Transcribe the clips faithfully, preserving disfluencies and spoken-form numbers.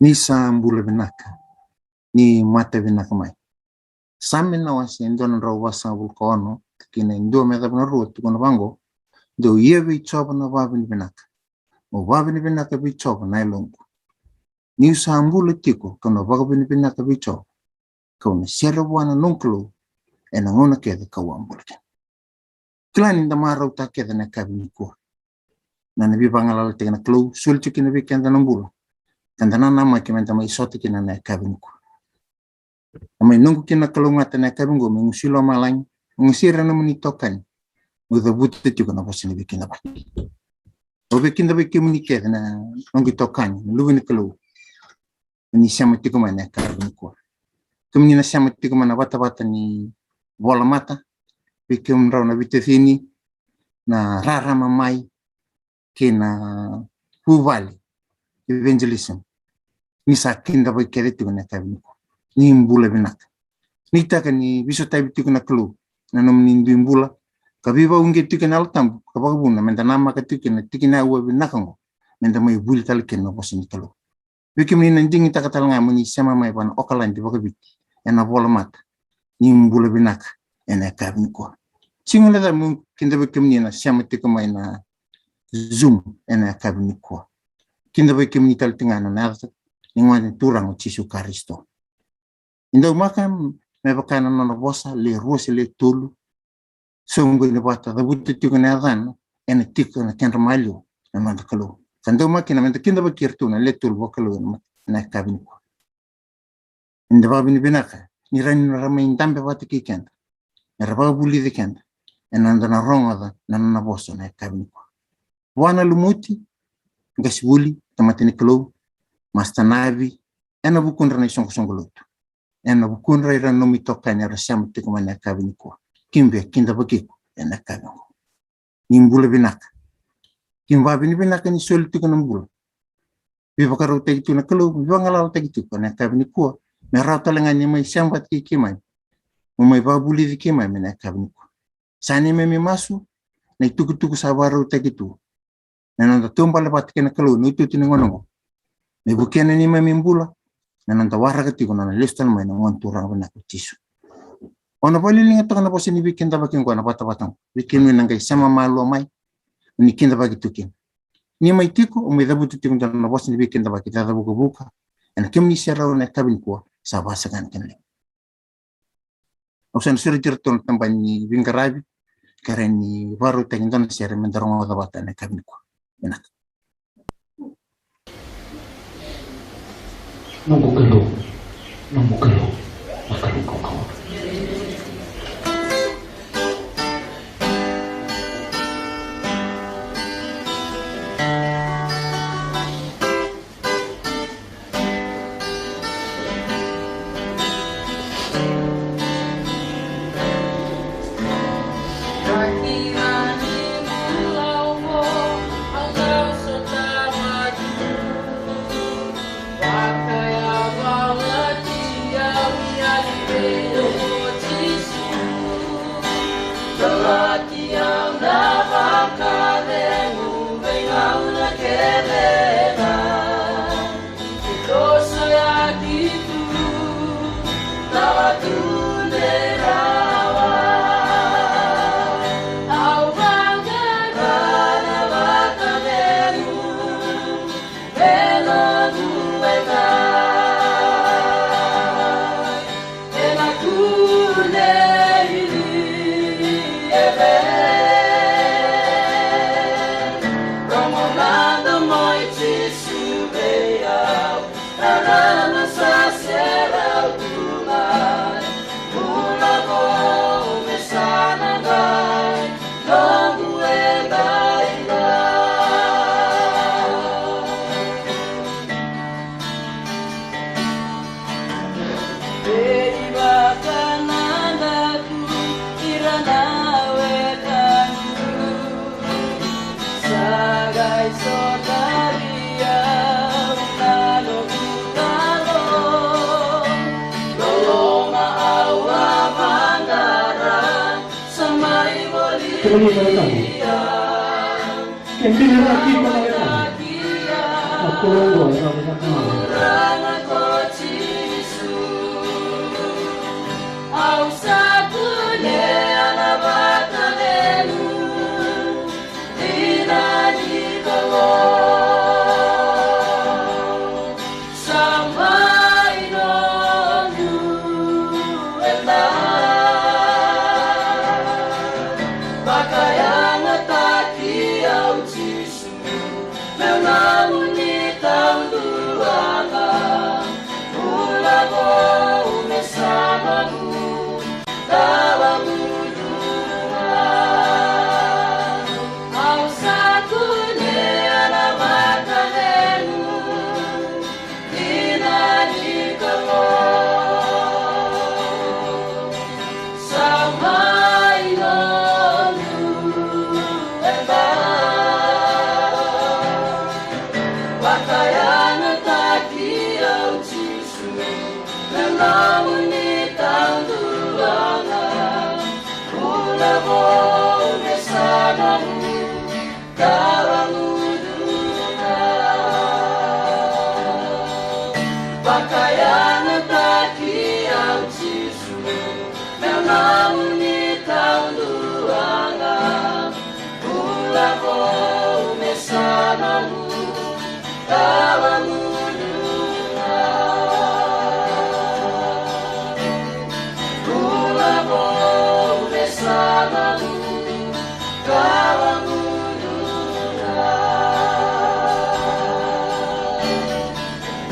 Ni sa bula vinaka, ni mata vinaka mai. Same na wase e dua na drau vasagavulu ka ono, tikina e dua me yacova na rua, tukuna vaqo: Dou ia vei Jiova na vakavinavinaka. Mo vakavinavinaka vei Jiova na yaloqu. Niu sa bula tiko, kau na vakavinavinaka vei Jiova. Kau na sere vua na noqu Kalou ena gauna kece kau a bula kina. Kila ni da marautaka kece na yakavi nikua na, na veivagalalataki na Kalou soli tiko kina vei keda na bula, ka da nanamaki me da mai sota kina na yakavi nikua. Na mai noqu kina na kalougata na yakavi qo, me gusu i lomalagi, me gusu ira na nomuni itokani, meu cavuta tiko na vosa ni veikidavaki. Au veikidavaki kemuni kece na noqu itokani, na luve ni Kalou, ni sema tiko mai na yakavi nikua. Kemuni na sema tiko mai na vatavata ni volamata, vei kemudrau na veitacini, na rarama mai kei na vuvale, evangelism. Ni sa kidavaki kece tiko na yakavi nikua. Ni bula vinaka. Nuitaka ni veisotavi tiko na Kalou na nomuni dui bula, ka veivakauqeti tiko na Yalo Tabu, ka vakavuna me da namaka tiko kina na tikina e vinaka oqo, me da mai vuli tale kina na vosa ni Kalou. Vei kemuni na digitaka tale ga mo ni sema mai vua na Okaladi vakaviti ena volamata, ni bula vinaka ena yakavi nikua. Sega ni levu meu kidavaki kemuni na sema tiko mai na Zoom ena yakavi nikua. Kidavaki kemuni tale tiko ga ena yaca ni Gone Turaga o Jisu Karisito. Ni daumaka me vaka na nona vosa, le rua se le tolu, soqoni vata, cavuta tiko na yacana ena tiko na kedra maliwa na noda Kalou. Ka daumaka kina me da kidavaki iratou na le tolu vakalou ena, ena yakavi nikua. Ni da vakavinavinaka ni rawa ni ra mai dabe vata kei keda, me ra vakavulici keda ena noda na rogoca na nona vosa na yakavi nikua. Vua na lumuti, qasenivuli, tamata ni Kalou, Masta Navi, ena vukudra na isoqosoqo lotu, ena vukudra ira na nomu itokani era sema tiko mai na yakavi nikua, kei beka kidavaki iko ena yakavi oqo. Ni bula vinaka. Kei vakavinavinaka ni soli tiko na bula, veivakarautaki tiko na Kalou, veivagalalataki tiko ena yakavi nikua, me rawa tale ga ni mai sema vata kei keimami, mo mai vakavulici keimami ena yakavi nikua. Sa neimami masu na itukutuku sa vakarautaki tu, na noda taubale vata kei na Kalou ena iotioti ni gauna oqo, me vukea na neimami bula, na noda waraka tiko na nona lesu tale mai na Gone Turaga vinaka o Jisu. Au na vakaliliga toka na vosa ni veikidavaki oqo ena vatavata oqo vei kemuni na qai sema malua mai, ni kidavaki tu kina. Ni mai tiko, au mai cavuta tiko e dua na vosa ni veikidavaki cacavukavuka ena kemuni serau ena yakavi nikua, sa vakasakana kina levu. Au sa na sureti iratou na tabana ni veiqaravi, ka rawa ni vakarautaki e dua na sere me da rogoca vata ena yakavi nikua. Vinaka. Noqu Kalou, noqu Kalou, na Kalou kaukauwa. Ke bini raki iko na wekana. Na Turaga ko Jisu, au sa kunea na vakaleleka ni Kalou. Sa mai noqu eda. Vakayagataki au Jisu, meu nomuni taudua ga. Bula vou me sa noqu tawa muduka. Au sa kunea na vakaleleka ni Kalou. Sa mai noqu eda. Vakayagataki au Jisu, meu nomuni taudua ga. Bula vou me sa noqu tawa muduka. Vakayagataki au Jisu, meu nomuni taudua ga. Bula vou me sa noqu tawa muduka. Bula vou me sa noqu tawa muduka.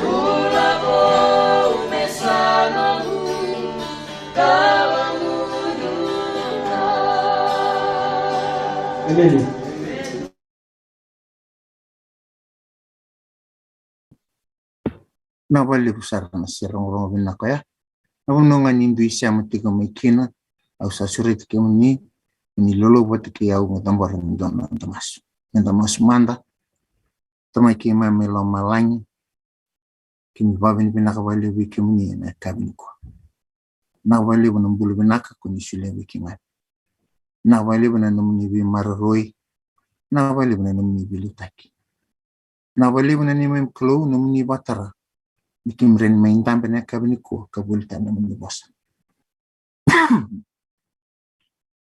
Bula vou me sa noqu tawa muduka. Emeni. Vinaka vakalevu sara na se rogorogo vinaka oya. Na vanua ga ni dui sema tiko mai kina, au sa sureti kemuni ni lolo vata kei au me cabora e dua na noda masu. Meda masu mada. Tamai keimami mai lomalagi, keimami vakavinavinaka vakalevu vei kemuni ena yakavi nikua. Vinaka vakalevu na bula vinaka ko ni solia vei keimami. Vinaka vakalevu na nomuni veimaroroi. Vinaka vakalevu na nomuni veiliutaki. Vinaka vakalevu na neimami Kalou, nomuni vakatara me keimami rawa ni mai dabe ena yakavi nikua ka vuli tale na nomuni vosa.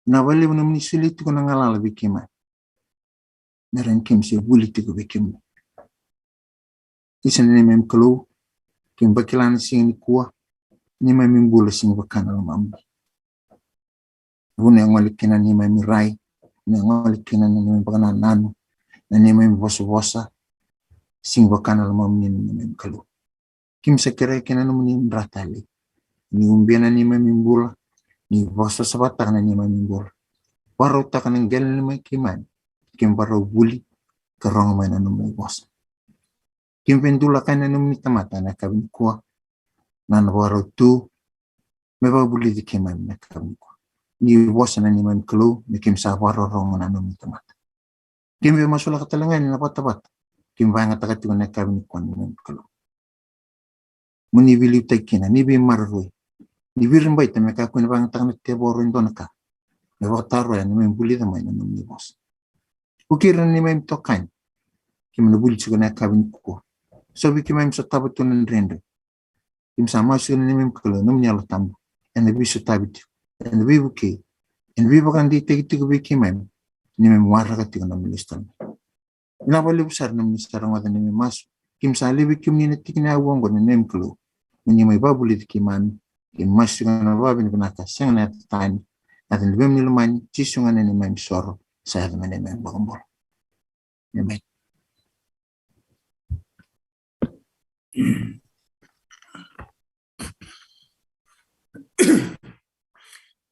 Vinaka vakalevu na nomuni solia tiko na galala vei keimami me rawa ni keimami se vuli tiko vei kemuni. Isa na neimami Kalou, keimami vakila na siga nikua, neimami bula sega ni vaka na lomamuni. Vuna e gole kina na neimami rai, vuna e gole kina na neimami vakanananu, na neimami vosavosa, sega ni vaka na lomamuni na neimami Kalou. Keimami sa kerea kina na nomuni dra talei. Ni ubia na neimami bula, ni vakasavasavataka na neimami bula. Vakarautaka na qele mai keimami, keimami vakarau vuli ka rogo mai na nomuni vosa. Keimami via dulaka na nomuni tamata ena yakavi nikua, na nona vakarau tu me vakavulici keimami ena yakavi nikua. Ni vosa na neimami Kalou, me keimami sa vakarorogo na nomuni tamata. Keimami via masulaka tale ga yani na vatavata keimami vakayagataka tiko ena yakavi nikua, na neimami Kalou. Mo ni veiliutaki kina, ni veimaroroi, ni veirabaita me kakua ni vakayagataka na tevoro e dua na ka me vakataroya na neimami vulica mai na nomuni vosa. Vukei ira na neimami itokani keimami na vuli tiko ena yakavi nikua. Sovi keimami, sotava tu na dredre. Keimami sa masu ena neimami Kalou, nomuni Yalo Tabu ena veisotavi tiko, ena veivukei, ena veivakadeitaki tiko vei keimami, neimami waraka tiko na nomuni lesu tale mai. Vinaka vakalevu sara na nomuni sa rogoca na neimami masu. Keimami sa laivi kemuni na tikina oqo, na neimami Kalou, mo ni mai vakavulici keimami. Keimami masu tiko ena vakavinavinaka, sega na yaca tani, yaca ni Luvemuni lomani, Jisu ga na neimami soro, sa yaca ga na neimami vakabula. Emeni.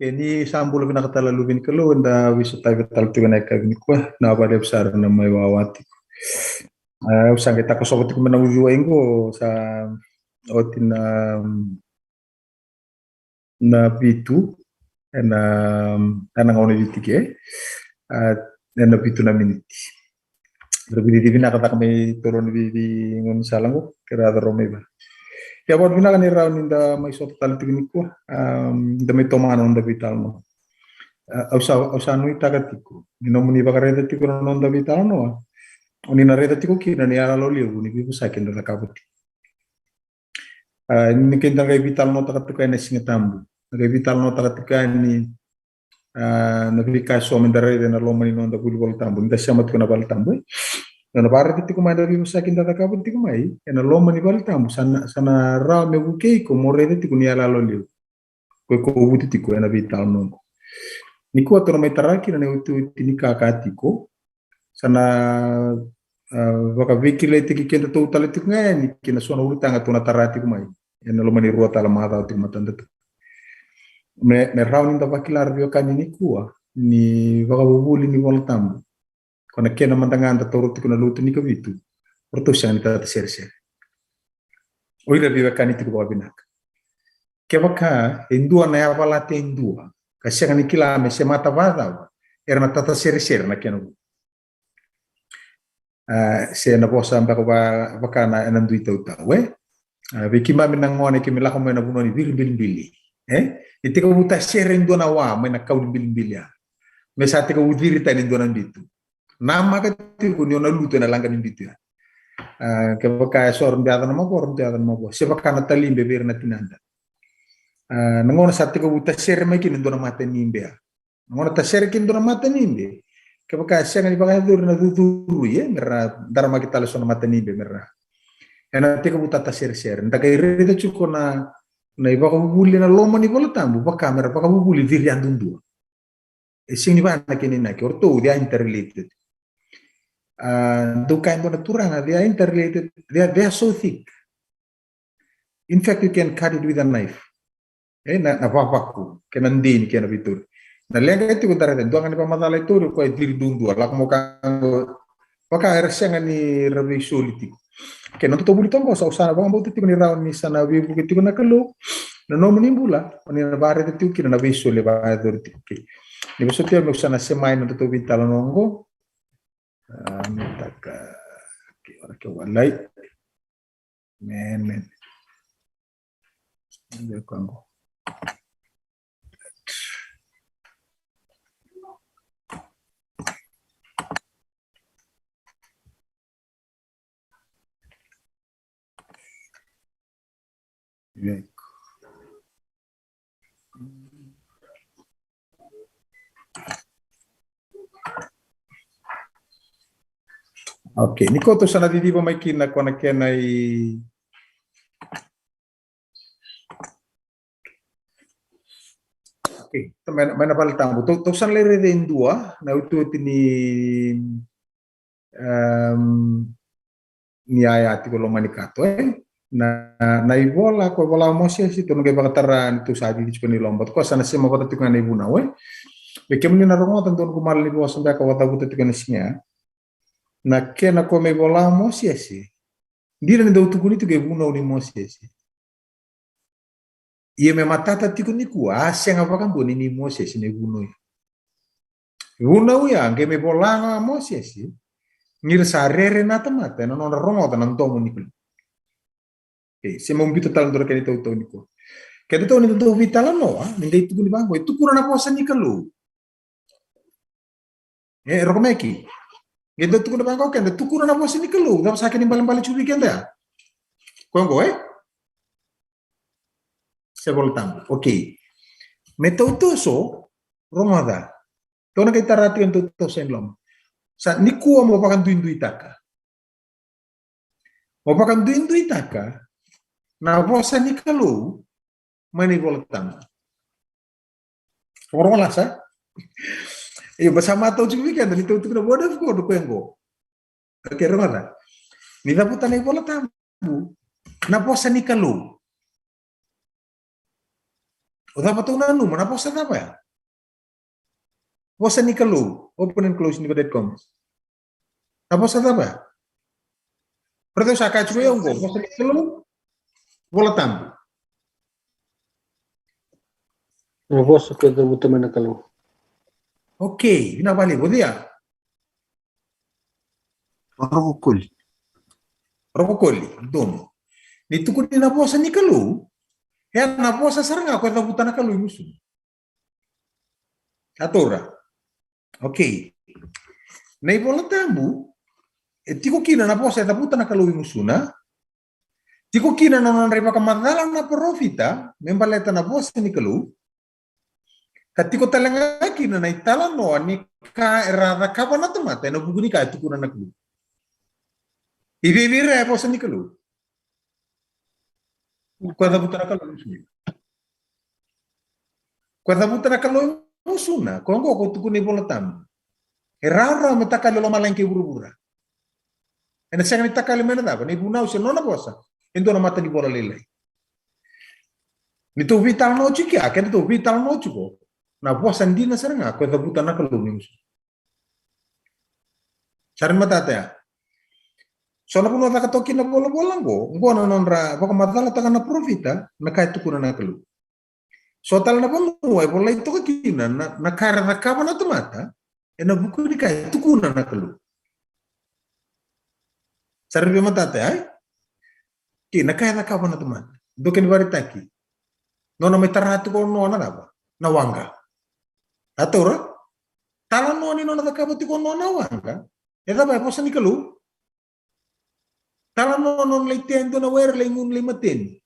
E, ni sa bula vinaka tale, luve ni Kalou, eda veisotavi tale tiko ena yakavi nikua. Vinaka vakalevu sara na mai wawa tiko. E, au sa qai takosova tiko mai na uciwai qo, sa oti na na vitu ena, ena gauna ni tiki, e? A, ena vitu na miniti. Ra vici vinaka caka mai toro ni vici gaunisala qo, ke ra caro mai va. Ia, vakavinavinaka ni rawa ni da mai sota tale tiko nikua, am, da mai tomana na noda veitalanoa. A, au sa, au sa nuitaka tiko ni nomuni vakaraica tiko na noda veitalanoa. O ni na raica tiko kina na iyaloyalo levu ni veivosaki eda cakava tiko. A, ni keda qai veitalanoataka tiko yani na Siga Tabu. Na qai veitalanoataka tiko yani, a, na veika eso meda raica ena loma ni noda vuli Vola Tabu. Ni da sema tiko na Vale Tabu, e. Na vakaraica tiko mai na veivosaki eda cakava tiko mai ena loma ni Vale Tabu. Sa na, sa na rawa me vukei iko mo raica tiko na iyaloyalo levu. Ko e kovuti tiko ena veitalanoa oqo. Nikua tou na mai tara kina na iotioti ni ka ka tiko. Sa na, a, vakaveikilaitaki kedatou tale tiko ga yani kei na so na ulutaga tou na tara tiko mai ena loma ni rua tale macawa tiko matada tu. Me, me rawa ni da vakila, ra veiwekani, nikua ni vakavuvuli ni Vola Tabu, ko na kena mada ga da taura tiko na lotu ni Kavitu, o ratou sega ni tataseresere. O ira veiwekani tiko vakavinaka, kevaka e dua na yavalati e dua ka sega ni kila me semata vakacava, era na tataseresere na kena vu. A, se na vosa beka va-, vaka na, ena dui tautau, e? A, vei keimami na gone, keimami lako mai na vanua ni viri bilibili, e? Ni tekivu tasere e dua na wa mai na kau ni bilibili ya, me sa tekivu ciri tani e dua na bitu. Namaka tiko ni o na lutu ena laqa ni bitu ya. A, kevaka e so ra dau yaco na mavoa, ra dau yaco na mavoa. Se vaka na talibe vei ira na tinada. A, na gauna sa tekivu tasere mai kina e dua na matanibe ya. Na gauna tasere kina e dua na matanibe, kevaka e sega ni vakayacori na curucurui, e, me ra daramaki tale so na matanibe me ra, ena tekivu tataseresere. Da qai raica tiko na, na ivakavuvuli ena loma ni Vola Tabu, vaka me ra vakavuvuli ciri yadudua. E sega ni vaka na kena inaki, o ratou, they are interrelated. A, dau kaya e dua na turaga, they are interrelated, they are, they are so thick. In fact, you can cut it with a knife. E, na, na vavaku kei na dei ni kena veitauri. Na leqa e tiko, da raica e dua ga ni vakamacala e tauri, o koya e ciri duadua, lako mai ka qo, vaka era sega ni ra veisoli tiko. Kei na nodatou vuli toka qo, sa, au sa na vakabauta tiko ni rawa ni sa na veivuke tiko na Kalou na nomuni bula, o ni na vakaraica tiko kina na veisoli e vakayacori tiko. Okei. Ni vosoti au, meu sa na semai na nodatou veitalanoa qo. A, me taka. Okei, ora ke walai. Amen, amen. Io, qo. Io. Okei, nikua tou sa na ciciva mai kina ko na kena i, okei, tou mai na, mai na Vale Tabu. Tou, tou sa na lai raica e dua na iotioti ni, em, ni yaya tiko loma ni kato, e? Na, na ivola ko e vola o Mosese, tou na qai vakatara ni tou sa cici tiko ni loma, baleta ko sa na sema vata tiko ga na ivunau, e? Me kemuni na rogoca, dua noqu malanivosa beka au a cavuta tiko ena siga ya. Na kena ko me ivola o Mosese, dina ni dau tukuni tiko e vunau ni Mosese. Ia me matata tiko nikua, a sega vakadua ni nei Mosese na ivunau ya. Vunau ya, qai me vola ga o Mosese, ni ra sa rere na tamata ena nodra rogoca na domo ni Kalou. E, se meu biuta tale dua na kena itautau nikua. Kedatou ni da dau veitalanoa, ni qai tukuni vaqo, e tukuna na vosa ni Kalou. E, rokomeki. Qai dau tukuna vaqo, keda tukuna na vosa ni Kalou, cava sa kena ibalebale tiko vei keda ya? Koya qo, e? Se Vola Tabu. Okei. Me tautoso, rogoca. Tou na qai tara tiko na tautoso e loma. Sa nikua mo vakaduiduitaka. Mo vakaduiduitaka na vosa ni Kalou mai na iVola Tabu. Rogoca sa? Io, ba sa matau tiko vei keda ni tou tukuna na Word of God, koya qo. Okei, rogoca. Ni cavuta na iVola Tabu na vosa ni Kalou. O cava tou nanuma, na vosa cava ya? Vosa ni Kalou. Open and close inverted commas. Na vosa cava ya? Brother, sa kaya tiko ya qo, vosa ni Kalou, Vola Tabu. Na vosa ko e cavuta mai na Kalou. Okei, vinaka vakalevu, o cei ya? Rokokoli. Rokokoli, donu. Ni tukuni na vosa ni Kalou, e a na vosa sara ga ko e cavuta na Kalou i musu. A taura. Okei. Na iVola Tabu, e tiko kina na vosa e cavuta na Kalou i gusuna. Tiko kina na nodra ivakamacala na parofita me baleta na vosa ni Kalou. Ka tiko tale ga kina na italanoa ni ka era cakava na tamata ena vuku ni ka e tukuna na Kalou. I vei vei ira e vosa ni Kalou? Ko e cavuta na Kalou i gusuna. Ko e cavuta na Kalou i gusuna. Ko oqo ko tukuna iVola Tabu. E rawarawa me takali lomalagi kei vuravura. Ena sega ni takali mai na cava, na ivunau se nona vosa. E dua na mata ni vola lailai. Ni tou veitalanoa tiko ya, keda tou veitalanoa tiko. Na vosa dina sara ga ko e cavuta na Kalou ni gusuna. Sa rairai matata ya. So na vanua caka toka kina na volavola oqo, oqo na nodra vakamacalataka na parofita na ka e tukuna na Kalou. So tale na vanua e volai toka kina na, na ka era cakava na tamata ena vuku ni ka e tukuna na Kalou. Sa rairai matata ya, e? Kei na ka e cakava na tamata. Dou kena ivakaraitaki. Nona mai tara tiko o Noa na cava? Na waqa. A taura? Talanoa ni nona cakava tiko o Noa na waqa. E cava, e vosa ni Kalou? Talanoa nona lai tea e dua na were lai gunu lai mateni.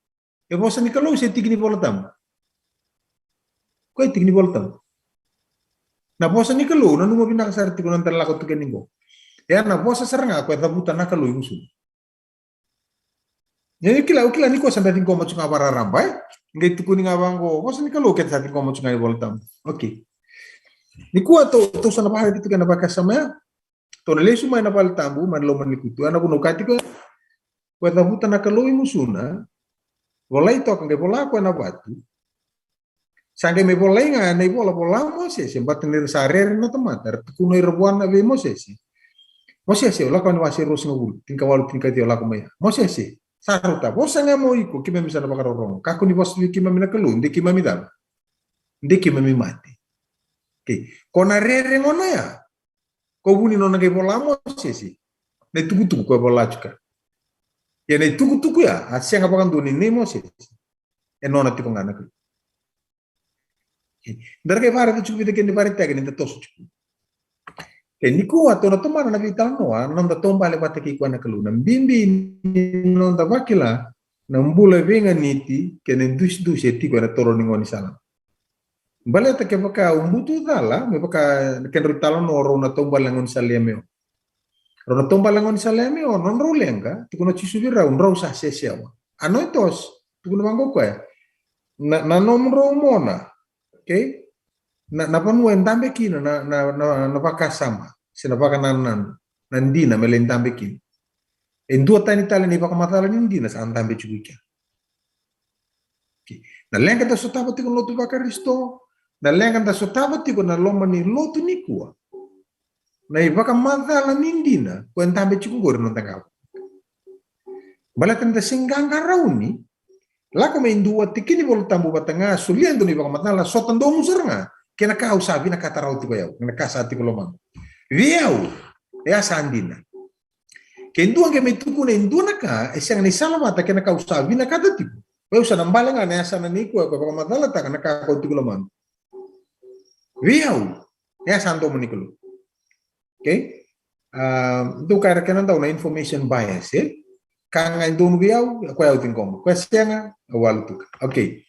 E vosa ni Kalou se tiki ni Vola Tabu? Ko e tiki ni Vola Tabu. Na vosa ni Kalou, nanuma vinaka sara tiko na noda lako tu kina qo. E a na vosa sara ga ko e cavuta na Kalou i gusuna. Ia, au kila, au kila ni ko sa da ciqoma tu ga vakararaba, e? Qai tukuni ga vaqo, vosa ni Kalou keda sa ciqoma tu ga i Vola Tabu. Okay. Nikua tou, tou sa na vakaraica tiko na vakasama ya. Tou na lesu mai na Vale Tabu, mai na loma ni kutu. Ena vunau ka tiko, ko e cavuta na Kalou i gusuna, volai toka qai vola koya na vatu. Sa qai mai volai ga na ivola vola Mosese, baleta ni ra sa rere na tamata, ra tukuna ira vua na vei Mosese. Mosese, o lako ni wase ruasagavulu, tinikawalu, tinikaciwa, o lako mai ya. Mosese, sa rauta, vosa ga mo iko, keimami sa na vakarorogo. Kakua ni vosa vei keimami na Kalou, de keimami cava? De keimami mate. Okay. Ko na rere gona ya. Ko vu ni nona qai vola Mosese na itukutuku ko e vola tiko. Ia na itukutuku ya, a sega vakadua ni nei Mosese. E nona tiko ga na Kalou. Okay. Da ra qai vakaraica tiko vei keda ni vakaraitaki ni da toso tiko. Okay, nikua tou na tomana na veitalanoa, na noda taubale vata kei koya na Kalou. Na bibi ni noda vakila na bula veiganiti kei na idusidusi e tiko ena toro ni gaunisala. Baleta kevaka au butu cala, me vaka na kedrau italanoa o rau na taubale na gaunisala i Emeo. Rau na taubale na gaunisala i Emeo, nodrau leqa, tukuna o Jisu vei rau, drau sa sesewa. Anointos, tukuna vaqo o koya. Na, na nomudrau mona, okay? Na, na vanua e dabe kina na, na, na, na vakasama, se na vakanananu, na dina me lai dabe kina. E duatani tale ni vakamacala ni dina sa dabe tiko i kea. Okay. Na leqa da sotava tiko na lotu vaKarisito, na leqa da sotava tiko na loma ni lotu nikua. Na ivakamacala ni dina ko e dabe tiko qori na noda qava. Baleta ni da sega ni qarauni, lako mai dua tiki ni Vola Tabu vata ga, solia e dua na ivakamacala, sota domu sara ga, kei na ka au sa vinakata rawa tiko o yau, kei na ka sa tiko lomaqu. Vei au, e a sa dina. Ke dua qai mai tukuna e dua na ka e sega ni salavata kei na ka au sa vinakata tiko, o yau sa na bale ga na yasana nei koya ko vakamacalataka na ka ko tiko lomaqu. Vei au, e a sa domo ni Kalou. Okay? Ah, dou kaya ira kena dau na information bias, e? Ka ga e donu vei au, o koya au ciqoma. O koya sega, au walutuka. Okay.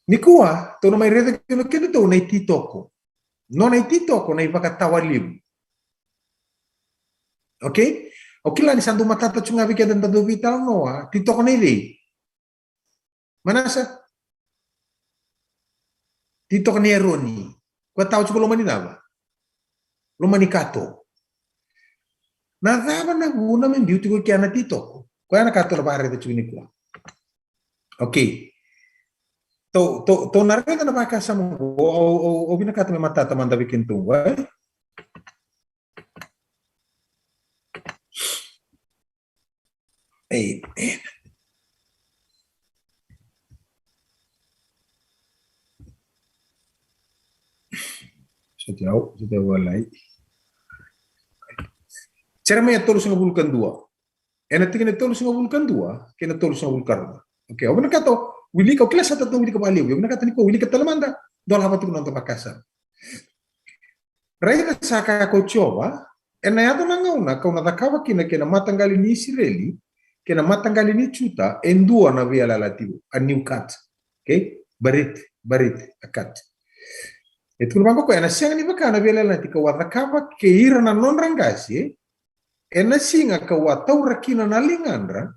Nikua, tou na mai raica kina o kedatou na ititoko. Nona ititoko na ivakatawa levu. Okay? Au kila ni sa dau matata tu ga vei keda da dau veitalanoa, titoko nei cei? Manasa? Titoko nei Eroni. Ko tawa tiko loma ni cava? Loma ni kato. Na cava na vuna me biu tiko kea na titoko? Koya na ka tou na vakaraica tiko nikua. Okay. Tou, tou, tou na raica na vakasama qo, au, au, au vinakata me matata mada vei kedatou, e? Amen. Sa tiko, sa tiko walai. Jeremaia tolusagavulu ka dua. Ena tikina tolusagavulu ka dua kei na tolusagavulu ka rua. Okay, au vinakata o wilika, au kila sa tou wilika vakalevu, au vinakata ni ko wilika tale mada, dolava tiko na noda vakasama. Raica sa kaya ko Jiova, ena yaco na gauna kau na cakava kina kei na mataqali ni Isireli kei na mataqali ni Juta e dua na veiyalayalati vou, a new cut. Okay? Barit, barit, a cut. E tukuna vaqo o koya, ena sega ni vaka na veiyalayalati kau a cakava kei ira na nodra qase, ena siga kau a taura kina na ligadra,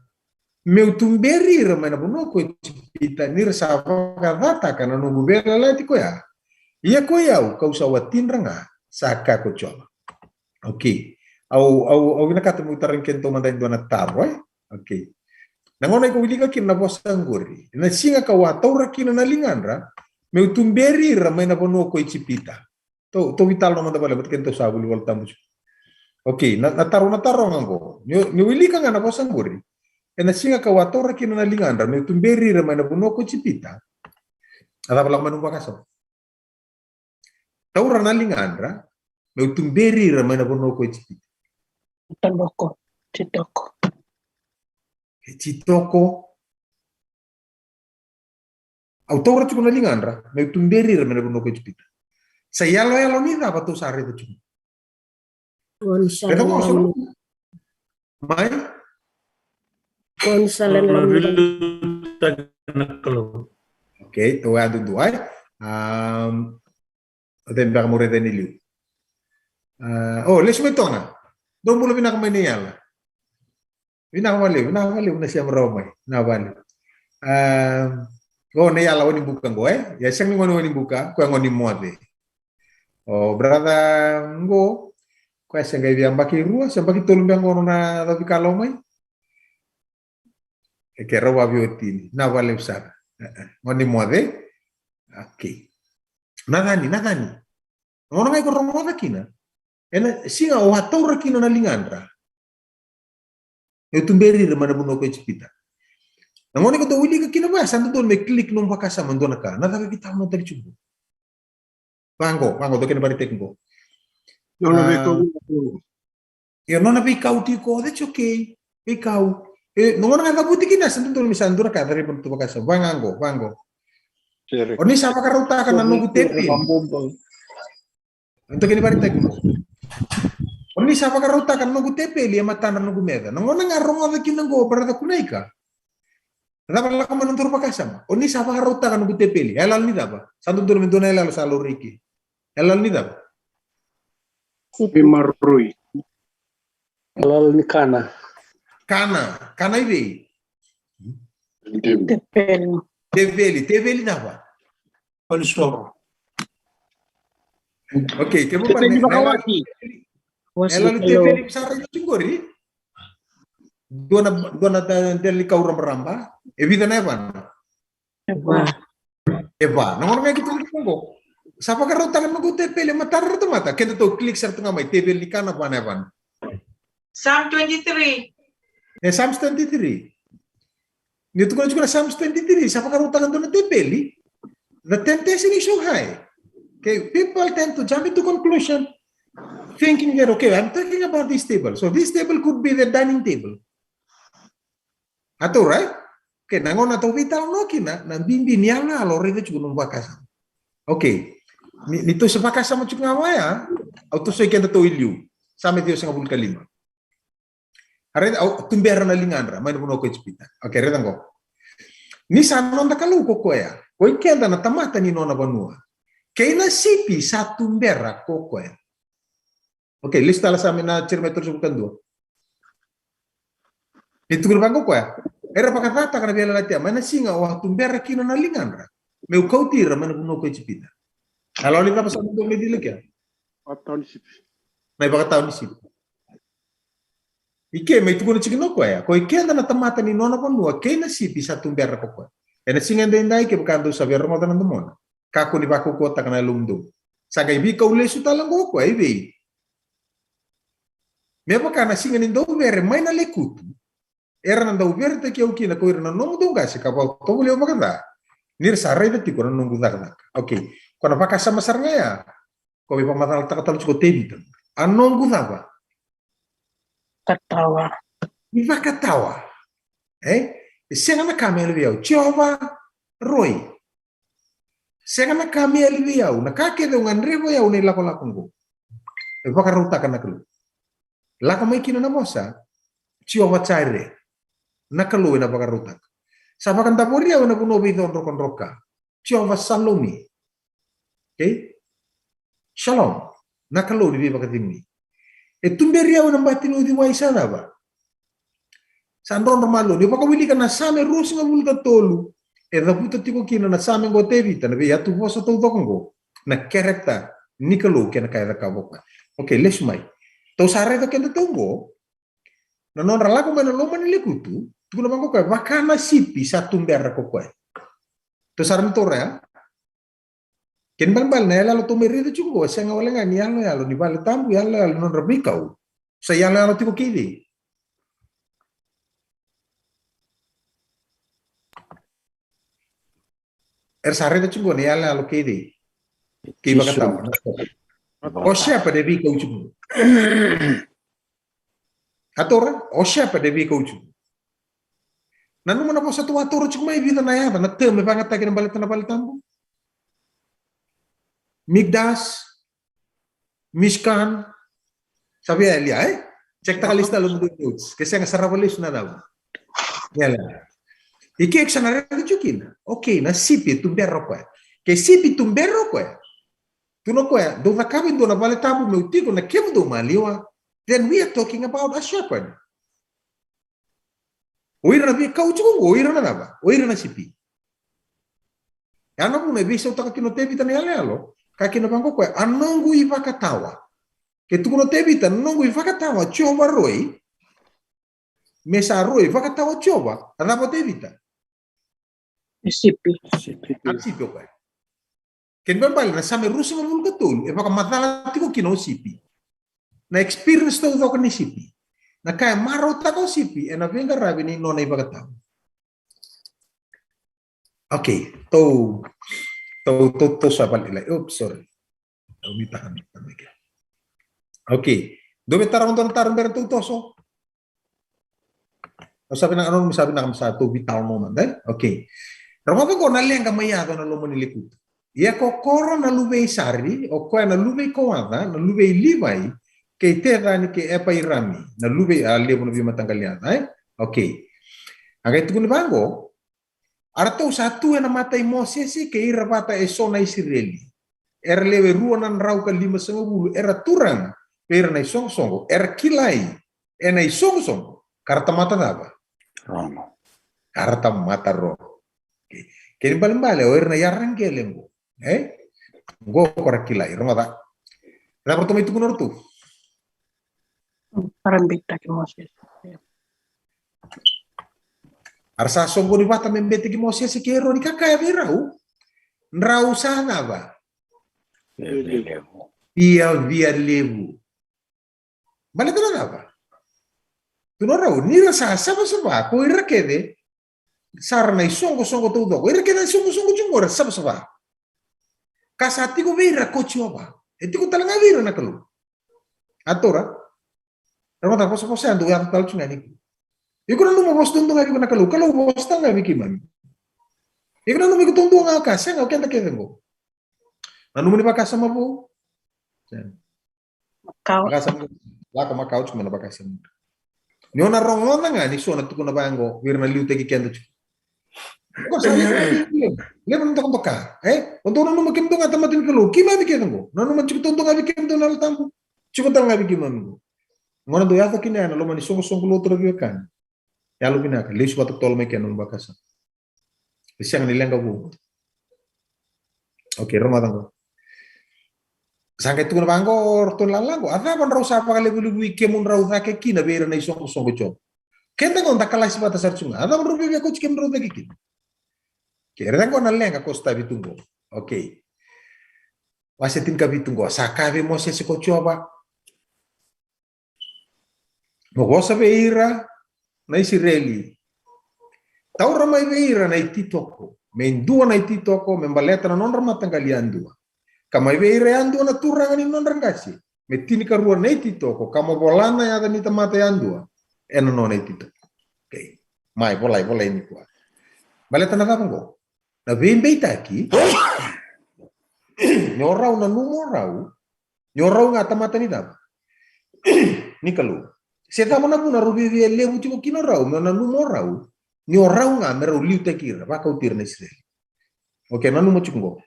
meu tuberi ira mai na vanua ko Ijipita, ni ra sa vakacataka na noqu veiyalayalati koya. Ia koi au, kau sa watidra ga, sa kaya ko Jiova. Okay. Au, au, au vinakata meu tarogi kedatou mada e dua na taro, e? Okay. Na gauna iko wilika kina na vosa qori, ena siga kau a taura kina na ligadra, meu tuberi ira mai na vanua ko Ijipita. Tou, tou veitalanoa mada vakalevu vata kei na tou sa vuli Vola Tabu tiko. Okay, na, na taro, na taro ga qo. Ni, ni wilika ga na vosa qori. Ena siga kau a taura kina na ligadra, meu tuberi ira mai na vanua ko Ijipita. A cava lako mai nomu vakasama? Taura na ligadra, meu tuberi ira mai na vanua ko Ijipita. Titoko, titoko. E titoko. Au taura tiko na ligadra, meu tuberi ira mai na vanua ko Ijipita. Sa iyaloyalo ni cava tou sa raica tiko? Raica mo sa mai. Okay, tou a dudu ai. Um, o cei beka mo raica ni liu? Uh, o, lesu mai Tona. Dou bula vinaka mai na iyala. Vinaka vakalevu, vinaka vakalevu na sema rawa mai. Vinaka vakalevu. Ah, o, na iyala Wanibuka qo, e? Ia sega ni gone Wanibuka, koya gone Moce. O brother qo, koya se qai via yabaki rua, se yabaki tolu beka qo na cau veikalou mai. E ke rau vaveiwatini, vinaka vakalevu sara. E, e, gone Moce. Okay. Na cani, na cani. Gauna ga iko rogoca kina. Ena siga au a taura kina na ligadra, meu tuberi ira mai na vanua ko Ijipita. Na gauna iko dau wilika kina vaya, sa dodonu me click nomu vakasama e dua na ka. Na cava e veitalanoataki tiko? Vaqo, vaqo, dua kena vakaraitaki qo. Nona veikau. Ah, io, nona veikau tiko, that's okay. Veikau. E, na gauna ga e cavuti kina, sa dodonu me sa dua na ka, cari mai na nomu vakasama. Vaqo, vaqo. Sere. O ni sa vakarautaka na noqu tepeli. Dua kena vakaraitaki qo. O ni sa vakarautaka na noqu tepeli e matadra noqu meca. Na gauna ga rogoca kina qo, brother Kunaika. Cava lako mai na nodaru vakasama? O ni sa vakarautaka noqu tepeli. E lala ni cava? Sa dodonu me dua na yaloyalo sa laurai ke. E lala ni cava? Veimaroroi. E lala ni kana. Kana. Kana i vei? Teveli. Teveli. Teveli cava? Valisoro. Okay, kevaka ni vakawati. E lala ni teveli sa raica tiko qori. Dua na, dua na dela ni kau rabaraba. E vica na yavana? E va. E va. Na gauna ga keitou wilika qo, sa vakarautaka na noqu tepeli e matadra na tamata. Kedatou click sara tu ga mai, teveli ni kana, va na yavana. Psalm twenty-three. E Psalms twenty-three. Ni tukuna tiko na Psalms twenty-three, sa vakarautaka dua na tepeli. The temptation is so high. Okay, people tend to jump into conclusion, thinking that, okay, I'm talking about this table. So this table could be the dining table. A taura, e? Okay, na gauna tou veitalanoa kina, na bibi ni yaloyalo, raica tiko nomu vakasama. Okay. Ni, ni tou se vakasama tiko ga vaya, au tou se keda tou i liu. Same ciwasagavulu ka lima. A raica, au tubera na ligadra mai na vanua ko Ijipita. Okay, raica qo. Ni sa noda Kalou ko koya, koi keda na tamata ni nona vanua. Kei na sipi sa tubera ko koya. Okay, lesu tale sa mai na Jeremaia tolusagavulu ka dua. Ni tukuna vaqo koya, era vakacataka na veiyalayalati ya, mai na siga au a tubera kina na ligadra, meu kauti ira mai na vanua ko Ijipita. A lala ni cava sa dodonu me cila kea? Vakatawa ni sipi. Na ivakatawa ni sipi. I ke mai tukuna tiko kina o koya, koi keda na tamata ni nona vanua kei na sipi sa tubera ko koya. Ena siga edaidai kevaka dou sa via rogoca na domona, kakua ni vakaukauwataka na yalomudou. Sa qai veikau lesu tale qo o koya i vei? Me vaka na siga ni dauvere mai na lekutu, era na dauveretaki au kina ko ira na nomudou qase ka vakatovolei au vakaca, ni ra sa raica tiko na noqu cakacaka. Okay. Ko na vakasama sara ga ya, ko veivakamacalataka tale tiko o Tevita. A noqu cava? Katawa. Ni vakatawa. E? E sega na ka me yali vei au. Jiova, roi. Sega na ka me yali vei au. Na ka kece au gadreva o yau na ilakolako oqo. E vakarautaka na Kalou. Lako mai kina na vosa Jiova Jaire, na Kalou ena vakarautaka. Sa vakadavori au ena vanua veicodrokadroka. Jiova Salomi. Okay? Shalom. Na Kalou ni veivakacegui. E tuberi au ena bati ni uciwai sa cava? Sa drodro malua. Ni vakawilika na Same ruasagavulu ka tolu, e cavuta tiko kina na Same qo o Tevita, na veiyatuvosa taucoko qo, na character ni Kalou kei na ka e cakava o koya. Okay, lesu mai. Tou sa raica keda tou qo, na nodra lako mai na loma ni lekutu, tukuna vaqo o koya, vaka na sipi sa tubera ko koya. Tou sa raica tou ra ya? Kena ibalebale na iyaloyalo tou mai raica tiko qo, e sega wale ga ni iyaloyalo ni vale tabu, iyaloyalo ni nodra veikau. Sa iyaloyalo tiko kei cei? Era sa raica tiko qo na iyaloyalo kei cei? Kei vakatawa. O shepherd e veikau tiko qo. A taura, o shepherd e veikau tiko. Nanuma na vosa tou a taura tiko mai, vica na yaca, na term e vakayagataki ena baleta na vale tabu. Mikdash, Mishkan, sa via lia, e? Check taka lista lo mudou notes. Ke sega sarava lesu na cava. Ia la. I ke sa na raica tiko kina. Okay, na sipi e tubera o koya. Ke sipi tubera o koya. Tukuna o koya, dou cakava e dua na vale tabu meu tiko na kemudou maliwa. Then we are talking about a shepherd. O ira na veikau tiko qo, o ira na cava? O ira na sipi. Ya na vuna e veisautaka kina o Tevita na iyaloyalo, kaya kina vaqo o koya, a noqu ivakatawa. Ke tukuna o Tevita, noqu ivakatawa Jiova Roi, me sa Roi, vakatawa Jiova, a cava o Tevita? E sipi. A sipi o koya. Kena ibalebale na Same ruasagavulu ka tolu e vakamacala tiko kina o sipi. Na experience taucoko ni sipi. Na ka e marautaka o sipi ena veiqaravi ni nona ivakatawa. Okay, tou, tou, tou, tou sa vale, like, oops, sorry. Au ni taka ni taka ke. Okay. Dou via taro dua na taro bera tou toso. Au sa vinaka, au nanuma sa vinaka me sa tou veitalanoa mada, e? Okay. Rogoca qo na leqa mai yaco ena loma ni lekutu. Ia ko Kora na luve i Isari, o koya na luve i Koaca, na luve i Livai, kei Tecani kei Epairami, na luve i, a, levu na veimataqali yaca, e? Okay. A qai tukuni vaqo, a ratou sa tu ena mata i Mosese kei ira vata eso na Isireli. Era lewe rua na drau ka limasagavulu, era turaga vei ira na isoqosoqo, era kilai ena isoqosoqo, ka ra tamata cava? Rogo. Ka ra tamata rogo. Okay. Kena ibalebale o ira na yaraqele qo. E? Qo ko ra kilai, rogoca. Cava ratou mai tukuna o ratou? Ka ra beitaki Mosese. A ra sa soqoni vata me beteki Mosese kei Eroni ka kaya vei rau, drau sa cava? Viavia levu. Baleta na cava? Tukuna rau, ni ra sa savasava ko ira kece sara na isoqosoqo taucoko. Ira kece na isoqosoqo tiko qo era savasava. Ka sa tiko vei ira ko Jiova. E tiko tale ga vei ira na Kalou. A taura. Ra mata vosavosa ya dou yaco tale tu ga ni. Iko nanuma vosa taudua ga vei iko na Kalou. Kalou vosa tale ga vei keimami. Iko nanuma iko taudua ga ka sega o keda kece qo. Nanuma ni vakasama vou. Sega. Makau. Vakasama. Lako makau tiko mai na vakasama. Ni o na rogoca ga ni so na tukuna vaqo vei ira na liutaki keda tiko. Ko sa levu, levu na dokadoka, e? O dou nanuma kemudou ga tamata ni Kalou, keimami kece qo. Nanuma tiko taudua ga vei kemudou na Yalo Tabu. Tiko tale ga vei keimami qo. Gauna dou yaco kina ya na loma ni soqosoqo lotu ra veiwekani. Yalo vinaka, lesu vata totolo mai kina na nomu vakasama. E sega ni leqa vou. Okay, rogoca qo. Sa qai tukuna vaqo o ratou na lala qo, a cava drau sa vakalevulevui kemudrau cake kina vei ira na isoqosoqo Jiova? Keda qo da kalasi vata sara tu ga. A cava drau viavia kauti kemudrau cake kina? Okay, raica qo na leqa ko sotavi tu qo. Okay. Wase tinikavitu qo. Sa kaya vei Mosese ko Jiova, mo vosa vei ira na Isireli. Taura mai vei ira na ititoko, me dua na ititoko me baleta na nodra mataqali yadua. Ka mai vei ira yadua na turaga ni nodra qase, me tinikarua na ititoko, ka mo vola na yaca ni tamata yadua ena nona ititoko. Okay. Mai, volai, volai nikua. Baleta na cava qo? Na veibeitaki. Ni o rau nanuma o rau ni o rau ga tamata ni cava? ni Kalou. Se cava na vuna rau viavia levu tiko kina o rau, me nanuma o rau ni o rau ga me rau liutaki ira, vakauti ira na Isireli. Okay, nanuma tiko qo.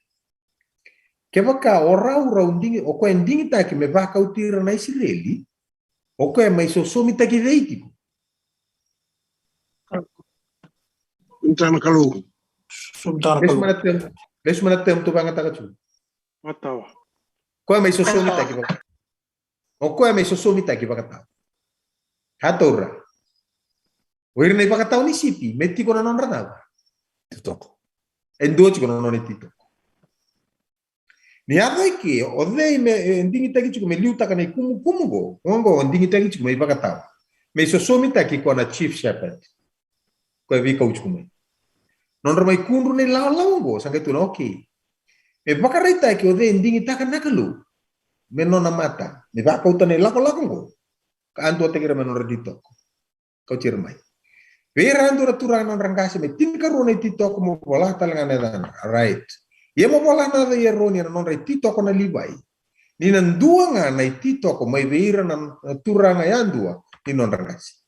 Kevaka o rau rau digi, o koya digitaki me vakauti ira na Isireli, o koya mai sosomitaki vei tiko? Sosomitaka na Kalou. Sosomitaka na Kalou. Lesu mai na term, lesu mai na term tu vagataka tu. Vakatawa. Koya mai sosomitaki vaka. O koya mai sosomitaki vakatawa. A taura. O ira na ivakatawa ni sipi, me tiko na nodra cava? Titoko. E dua tiko na nona ititoko. Ni yaco i ke, o cei me, e, digitaki tiko me liutaka na ikumukumu qo, qo, qo, o digitaki tiko me ivakatawa. Me isosomitaki ko na chief shepherd. Ko e veikau tiko mai. Nodra mai kudru na ilakolako qo, sa qai tukuna, okay. Me vakaraitaki o cei e digitaka na Kalou. Me nona mata, me vakauta na ilakolako qo. Ka a duataki ira me nodra ititoko. Kauti ira mai. Vei ira a dua na turaga na nodra qase me tinikarua na ititoko mo vola tale ga na yacana. Right. Ia mo vola na yaca i Eroni ena nodra ititoko na Livai. Ni na dua ga na ititoko mai vei ira na, na turaga yadua ni nodra qase.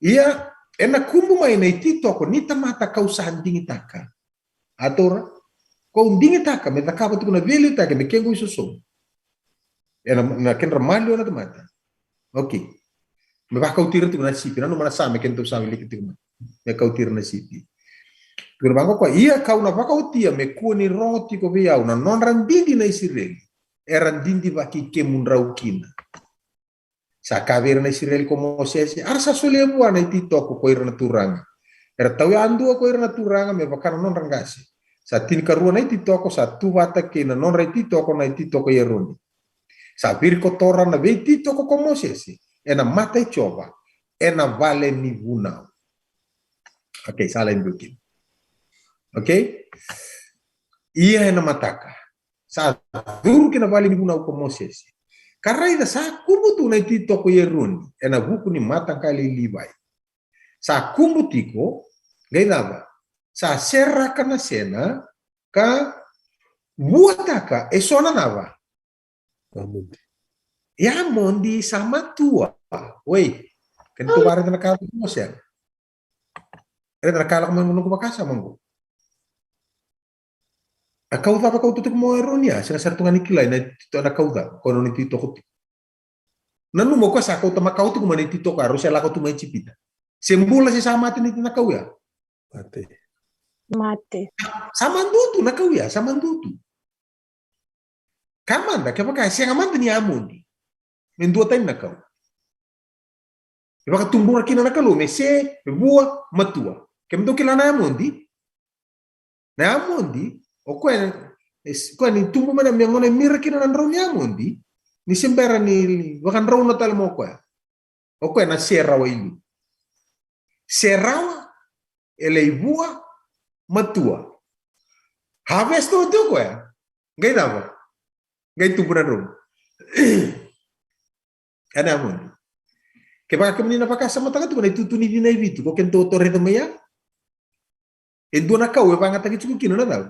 Ia, ena kubu mai na ititoko ni tamata kau sa digitaka. A taura, kau digitaka me cakava tiko na veiliutaki me kequ isosomi. Ena, na kedra maliwa na tamata. Okay. Me vakauti ira tiko na sipi, nanuma na Same, kedatou sa wilika tiko mai. Me kauti ira na sipi. Tukuna vaqo o koya, ia kau na vakaotia me kua ni rogo tiko vei au na nodra didi na Isireli. Era didivaki kemudrau kina. Sa kaya vei ira na Isireli ko Mosese, a ra sa solia vua na ititoko ko ira na turaga. Era tau yadua ko ira na turaga me vaka na nodra qase. Sa tinikarua na ititoko, sa tu vata kei na nodra ititoko na ititoko i Eroni. Sa virikotora na veititoko ko Mosese ena mata i Jiova, ena vale ni vunau. Okay, sa lai dua kina. Okay? Ia ena mataka sa curu ki na vale ni vunau ko Mosese. Ka raica sa kubu tu na ititoko i Eroni ena vuku ni mataqali i Livai. Sa kubu tiko, qai cava? Sa seraka na sena, ka vuataka eso na cava? Amodi. E amodi sa matua. Oi, kedatou vakaraica na ka lako mai o sega. Raica na ka lako mai noqu vakasama qo. A kau cava kau tu tiko mai o Eroni ya, sega sara tu ga ni kilai na, na kau cava, ko nona ititoko tiko. Nanuma o koya sa kauta makawa tiko mai na ititoko ya, rau se lako tu mai Ijipita. Se bula se sa mate na kau ya? Mate. Mate. Sa madua tu na kau ya, sa madua tu. Ka mada, kevaka e sega mada ni amodi. Me duatani na kau. E vakatubura kina na Kalou me se, me vua, matua. Kemudou kila na amodi? Na amodi, o koya, e s-, koya ni tubu mai na me gona e mira kina na drau ni amodi, ni se bera ni vakadrauna tale mai o koya. O koya na se rawa i liu. Se rawa, e lai vua, matua. Harvest oti o koya. Qai cava? Qai tubu na drau. Ena amodi. Kevaka kemuni na vakasamataka tiko na itutu ni cina e vitu, ko kedatou raica mai ya. E dua na kau e vagataki tiko kina na cau.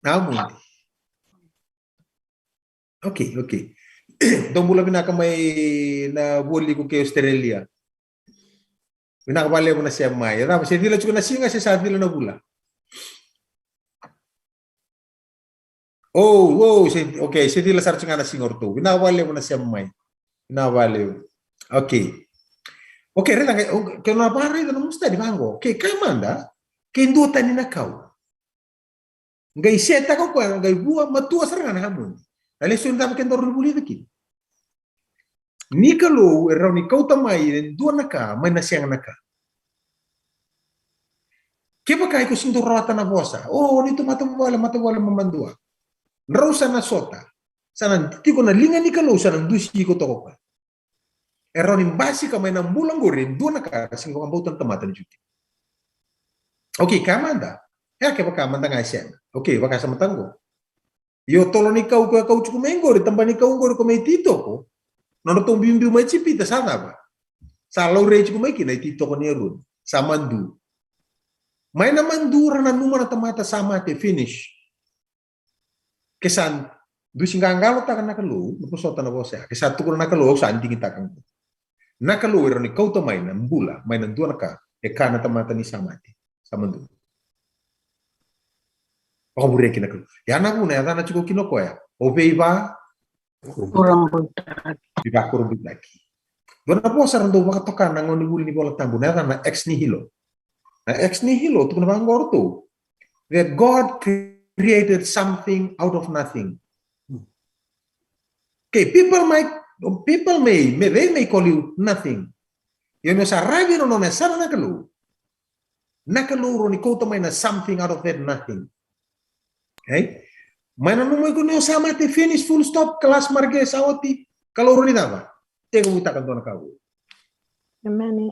Na amodi. Okay, okay. Dou bula vinaka mai na Vualiku kei Australia. Vinaka vakalevu na sema mai. E cava, se cila tiko na siga se sa cila na vula? Oh, oh, se, okay, se cila sara tiko ga na siga o ratou. Vinaka vakalevu na sema mai. Vinaka vakalevu. Okay. Okay, raica, okay, ke na vakaraica na nomu study vaqo. Okay, ka mada, ke duatani na kau. Qai setaka o koya, qai vua, matua sara ga na amodi. Na lesoni cava kedaru vulica kina? Ni Kalou e rawa ni kauta mai e dua na ka mai na sega na ka. Kevaka iko sega ni dau rawata na vosa, o, ni tu matavuvale, matavuvale mamadua. Drau sa na sota. Sa na tiko na liga ni Kalou, sa na dusi iko toka o koya. E rawa ni basika mai na bula qori e dua na ka sega ni vakabauta na tamata ni Juti. Okay, ka mada. E a kevaka mada ga e sega. Okay, vakasamataka qo. Io, tolo ni kau ko e kau tiko mai qori, taba ni kau qori ko mai titoko. Nodratou biubiu mai Ijipita sa cava? Sa laurai tiko mai kina i titoko ni Eroni. Sa madu. Mai na madu ra nanuma na tamata sa mate, finish. Ke sa Dusi qagalotaka na Kalou, na vosota na vosa ya. Ke sa tukuna na Kalou, au sa digitaka qo. Na Kalou e rawa ni kauta mai na bula, mai na dua na ka, e kaya na tamata ni sa mate. Sa madua. Vakavuria kina na Kalou. Ya na vuna, ya cana tiko kina o koya. O veiva, Kurabuitaki. Veivakurabuitaki. Dua na vosa ra dau vakatoka na gauna ni vuli ni Vola Tabu, na yacana ex nihilo. Na ex nihilo, tukuna vaqo o ratou. That God created something out of nothing. Okay, people might, people may, may, they may call you nothing. Ia ni o sa ravi na nona yasana na Kalou. Na Kalou rawa ni kauta mai na something out of that nothing. Okay? Mai na nomu iko ni o sa mate, finish, full stop, kalas, marke, sa oti. Kalou rawa ni cava? Tekivutaka dua na ka vou. Amen.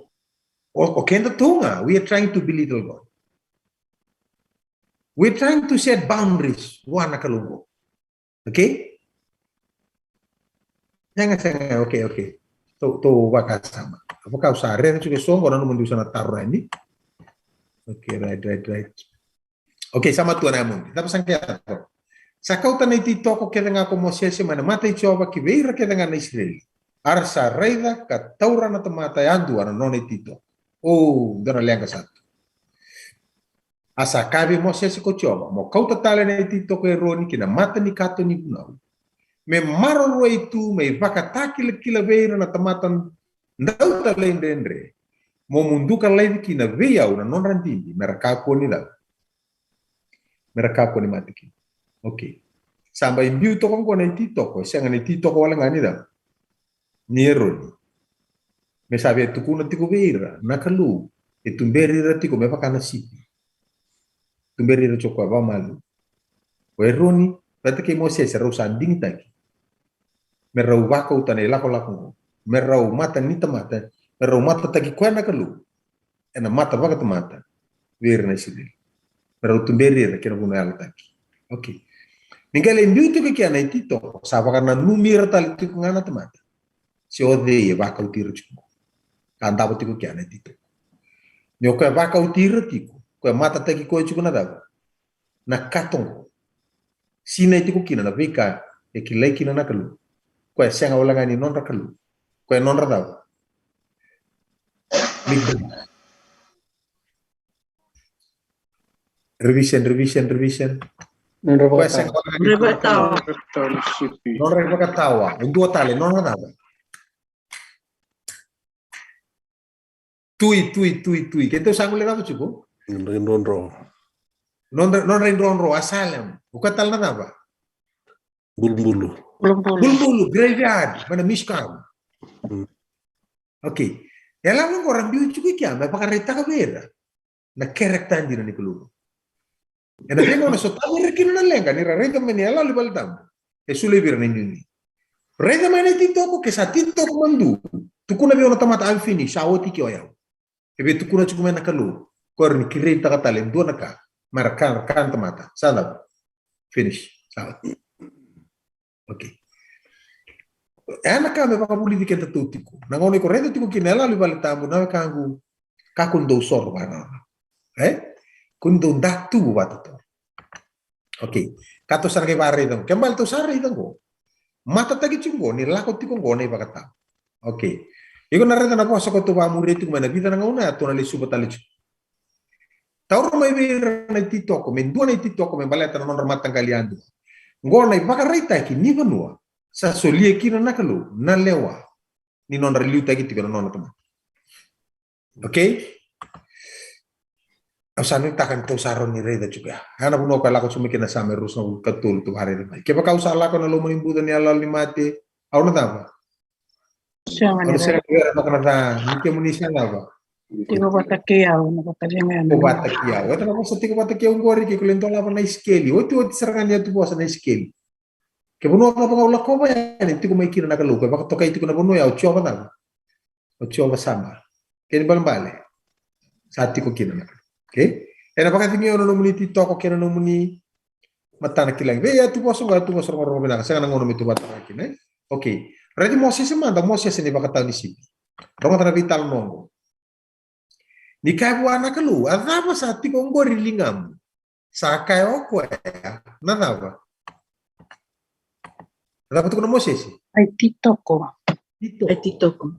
O, o keda tu ga, we are trying to belittle God. We are trying to set boundaries vua na Kalou qo. Okay? Sega, sega, okay, okay. Tou, tou vakasama. Au vakau sa rere tiko e so qo na nomudou sa na taro yani. Okay, right, right, right. Okay, sa matua na yamudi. Cava sa qai yaco? Sa kauta na ititoko kece ga ko Mosese mai na mata i Jiova ki vei ira kece ga na Isireli. A ra sa raica ka taura na tamata yadua na nona ititoko. O, dua na leqa sa tu. A sa kaya vei Mosese ko Jiova, mo kauta tale na ititoko i Eroni ki na mata ni kato ni vunau. Me maroroi tu, me ivakatakilakila vei ira na tamata dau talaidredre. Mo muduka laivi kina vei au na nodra didi, me ra kakua ni cava? Me ra kakua ni mate kina. Okay. Sa bai biu toka qo na ititoko, e sega na ititoko wale ga ni cava? Ni Eroni. Me sa via tukuna tiko vei ira na Kalou e tuberi ira tiko me vaka na sipi. Tuberi ira tiko koya vakamalua. O Eroni vata kei Mosese rau sa digitaki me rau vakauta na ilakolako qo, me rau mata ni tamata, me rau matataki koya na Kalou ena mata vakatamata vei ira na Isireli. Me rau tuberi ira kei na vanua yalataki. Okay. Ni qai lai biu tiko kina na ititoko, sa vakananumi ira tale tiko ga na tamata. Se o cei e vakauti ira tiko qo. Ka davo tiko kina na ititoko. Ni o koya vakauti ira tiko, koya matataki koya tiko na cava? Na kato qo. Sinai tiko kina na veika e kilai kina na Kalou. Koya sega wale ga ni nodra Kalou. Koya nodra cava? Migdal. Revision, revision, revision. Nodra ivakatawa. Nodra ivakatawa. E dua tale, nodra cava? Tui, tui, tui, tui. Keitou sa gole cava tiko? Nodra idrodro. Nodra, nodra idrodro, Asalem. O koya tale na cava? Bulubulu. Bulubulu. Bulubulu, graveyard, mai na Mishkan. Mm. Okay. E la qo ra biu tiko i kea, me vakaraitaka vei ira na character dina ni Kalou. Ena veigauna sotavi ira kina na leqa, ni ra raica mai na iyaloyalo ni vale tabu. E solia vei ira na inuinui. Raica mai na ititoko, ke sa titoko madu. Tukuna vei au na tamata, I'm finished, sa oti ke o yau. E via tukuna tiko mai na Kalou, koya rawa ni kireitaka tale e dua na ka, me ra ka, ka na tamata. Sa cava? Finish. Sa oti. Okay. E na ka me vakavulici kedatou tiko. Na gauna iko raica tiko kina iyaloyalo ni vale tabu, na wekaqu, kakua ni dou soro vakarawarawa. E? Kua ni dou datuvu vakatotolo. Okay. Ka tou sa na qai vakaraica qo. Ke bale tou sa raica qo. Matataki tiko qo, ni lako tiko qo na ivakatawa. Okay. Iko na raica na vosa ko tou vakamuria tiko mai na vica na gauna ya, tou na lesuva tale tiko. Taura mai vei ira na ititoko, me dua na ititoko, me baleta na nodra mataqali yadua. Qo na ivakaraitaki ni vanua sa solia kina na Kalou na lewa ni nodra liutaki tiko na nona tamata. Okay? Au sa nuitaka ni tou sa rawa ni raica tiko ya. Ya na vanua ko lako tiko mai kina Same ruasagavulu ka tolu, tou vakaraica mai. Kevaka au sa lako ena loma ni buca ni iyaloyalo ni mate, au na cava? Sega ni raica. Au na sega ni raica vaka na ca, ni kemuni sa cava? Tiko vata kei au, na vata kei au. Tiko vata kei au. Eda na vosa tiko vata kei au qori, ke ko lai dolava na isikeli. Otioti sara ga ni yatuvosa na isikeli. Ke vanua cava ga o lakova yani, tiko mai kina na Kalou, ke vakatokai tiko na vanua ya o Jiova cava? O Jiova Sama. Kena ibalebale sa tiko kina na Kalou. Okay? Ena vakacegei au na nomuni ititoko kei na nomuni matanakilagi. Vei yatuvosa qo, yatuvosa rogorogo vinaka, sega na gauna me tou vakatoka kina, e? Okay. Raici Mosese mada, Mosese na ivakatawa ni sipi. Rogoca na veitalanoa qo. Ni kaya vua na Kalou, a cava sa tiko qori ligamu? Sa kaya o koya, na cava? A cava tukuna o Mosese? A ititoko. Ititoko. A ititoko.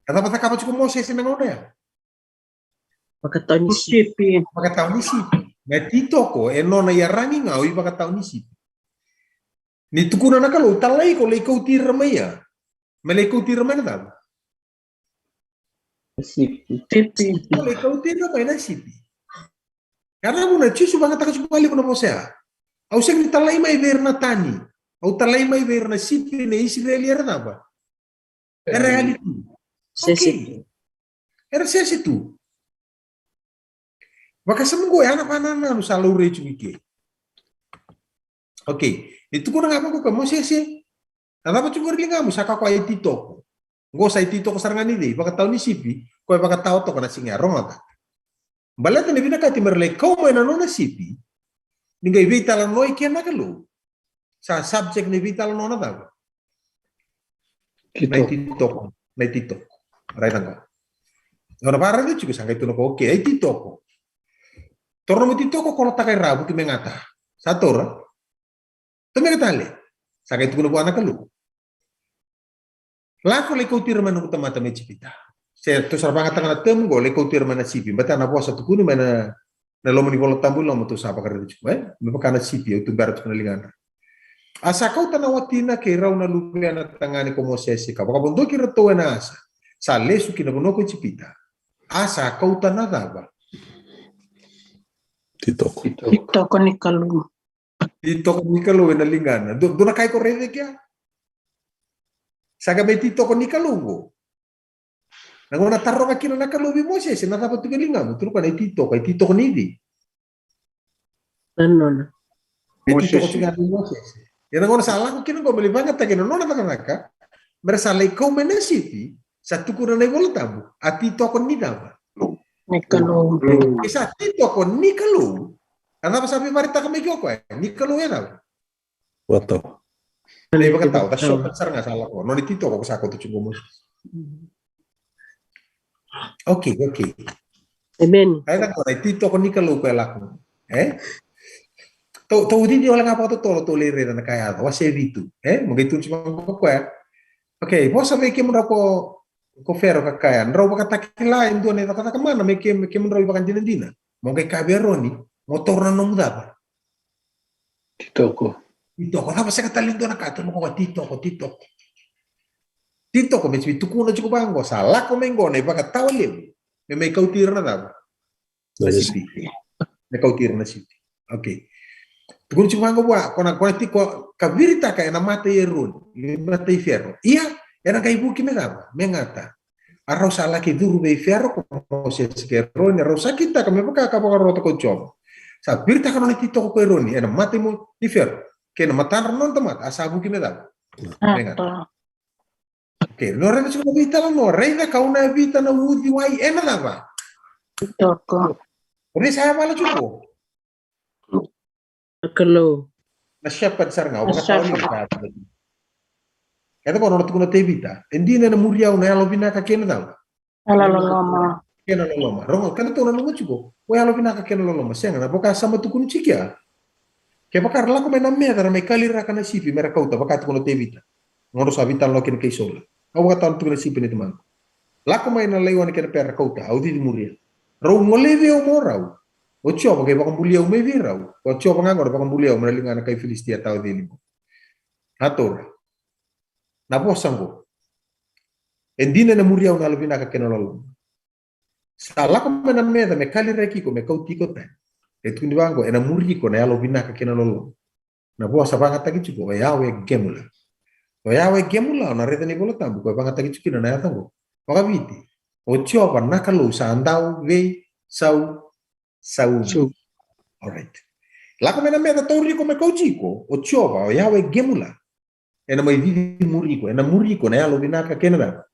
A cava cakava tiko o Mosese na gauna ya? Vakatawa ni sipi. Vakatawa ni sipi. Na ititoko e nona iyaragi ga o ivakatawa ni sipi. Ni tukuna na Kalou, talai iko lai kauti ira mai ya. Me lai kauti ira mai na cava? Sipi. Sipi. Iko lai kauti ira mai na sipi. Ia na vuna Jisu vagataka tiko vakalevu na vosa ya. Au sega ni talai mai vei ira na tani. Au talai mai vei ira na sipi nei Isireli era cava? Era yali tu. Sese tu. Era sese tu. Vakasama qo ya na vanananu sa laurai tiko i ke. Okay. Ni tukuna ga vaqo o koya, Mosese, na cava tiko qori ligamu? Sa kaya o koya, a ititoko. Qo sa ititoko sara ga ni cei? Vakatawa ni sipi, koya e vakatawa toka na siga ya, rogoca. Baleta ni vinakati me ra lai kau mai na nona sipi, ni qai veitalanoa i ke na Kalou. Sa subject ni veitalanoa na cava? Na ititoko. Na ititoko. Raica qo. Io, na vakaraica tiko sa qai tukuna o koya, okay, a ititoko. Taura nomu ititoko, kolotaka e ra, vuki me gata. Sa taura. Tomika tale. Sa qai tukuna vua na Kalou, lako lai kauti ira mai na noqu tamata mai Ijipita. Se tou sa vagataka na term qo, lai kauti ira mai na sipi. Baleta na vosa tukuni mai na, na loma ni Vola Tabu i loma tou sa vakaraica tiko, e? Me vaka na sipi, au tubera tiko na ligadra. A sa kauta na watina kei rau na luvena tagane ko Mosese ka vakavodoki iratou ena asa. Sa lesu ki na vanua ko Ijipita. A sa kauta na cava? Titoko. Titoko ni Kalou. Titoko ni Kalou ena ligana. Dua, dua na ka iko raica e kea? Sa qai mai titoko ni Kalou qo. Na gauna taroga kina na Kalou vei Mosese, na cava tu e ligamu? Tukuna o koya na ititoko, a ititoko ni cei? Na nona. E titoko tiko ga vei Mosese. Ia na gauna sa lako kina qo me lai vagataki na nona cakacaka, me ra sa lai kau mai na sipi, sa tukuna na iVola Tabu, a titoko ni cava? Ni Kalou. E sa titoko ni Kalou. A cava sa veivaretaka mai ke o koya? Ni Kalou e cava? Vakatawa. Na ivakatawa, the shepherd sara ga sa lako. Nona ititoko ko sa kauta tiko qo Mosese. Okay, okay. Amen. Raica qo na ititoko ni Kalou ko e lako. E? Tou, tou cici wale ga vakatotolo, tou lai raica na ka e yaco. Wase vitu. E? Mo qai tukuna tiko vaqo o koya. Okay, vosa vei kemudrau ko, ko Fero ka kaya, drau vakatakila e dua na icakacaka mana me ke, me kemudrau ivakadinadina. Mo qai kaya vei Eroni, mo taura na nomu cava? Titoko. Titoko, cava sega tale ni dua na ka, tukuna o koya titoko, titoko. Titoko, me tukuna tiko vaqo, sa lako mai qo na ivakatawa levu me mai kauti ira na cava? Na sipi. Me kauti ira na sipi. Okay. Tukuna tiko vaqo vua, ko na, ko na tiko, ka viritaka ena mata i Eroni, ena mata i Fero. Ia, ena qai vuki me cava? Me gata. A rau sa laki curu vei Fero ko Mosese kei Eroni, a rau sa kitaka me vaka ka vakarota ko Jiova. Sa viritaka nona ititoko ko Eroni ena mata i Mo-, i Fero, kei na matadra na nona tamata, a sa vuki me cava? Me gata. Okay, no raica tiko na veitalanoa, raica kau na vita na uciwai ena cava? Toko. O vei sa yavala tiko? Na Kalou. Na shepherd sara ga, o vakatawa ni ka. Keda ko nona tukuna o Tevita, e dina ena muri au na yalovinaka kei na cava? Yalololoma. Kei na loloma. Rogo, keda tou nanuma tiko, o yalovinaka kei na loloma. Sega, na vakasama tukuni tiko ya. Kevaka ra lako mai na meca ra mai kaliraka na sipi me ra kauta, vaka tukuna o Tevita. Gauna sa veitalanoa kina kei Saula. Au vakatawa na tukuna na sipi nei tamaqu. Lako mai na laione kei na pera kauta, au cici muria. Rau gole vei au mo rau. O Jiova qai vakabuli au mai vei rau. O Jiova ga qo na vakabuli au mai na ligana kai Filisitia tawa cei liu. A taura. Na vosa qo. E dina ena muri au na yalovinaka kei na loloma. Sa lako mai na meca me kaliraki iko me kauti iko tani. E tukuni vaqo, ena muri iko na yalovinaka kei na loloma. Na vosa vagataki tiko, o Yawe Gemula. O Yawe Gemula, o na raica na iVola Tabu, ko e vagataki tiko kina na yaca qo. Vakaviti, o Jiova na Kalou sa dau veisau, sau. Sau. Alright. Lako mai na meca tauri iko me kauti iko, o Jiova, o Yawe Gemula. Ena mai cici muri iko, ena muri iko na yalovinaka kei na cava?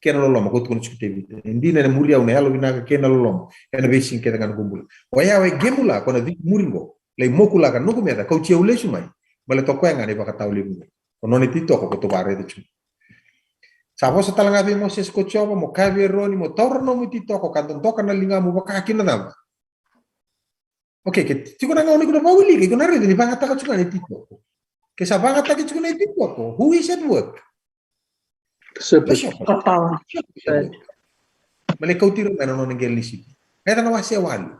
Kei na loloma, ko tukuna tiko Tevita. E dina ena muri au na yalovinaka kei na loloma. Ena veisiga kece ga na noqu bula. O Yawe Gemula, ko na cici muri qo. Lai mokulaka noqu meca, kauti au lesu mai. Baleta o koya ga na ivakatawa levu qo. Ko nona ititoko, ko tou vakaraica tiko. Sa vosa tale ga vei Mosese ko Jiova, mo kaya vei Eroni, mo taura nomu ititoko, ka dodoka na ligamu vaka kina cava? Okay, ke tiko na gauna iko na vakawilika, iko na raica ni vagataka tiko ga na ititoko. Ke sa vagataki tiko na ititoko, who is at work? The shepherd. The shepherd. Katawa. Shepherd is at work. Mani kauti ira mai na nona qele ni sipi. Yaco na wase walu.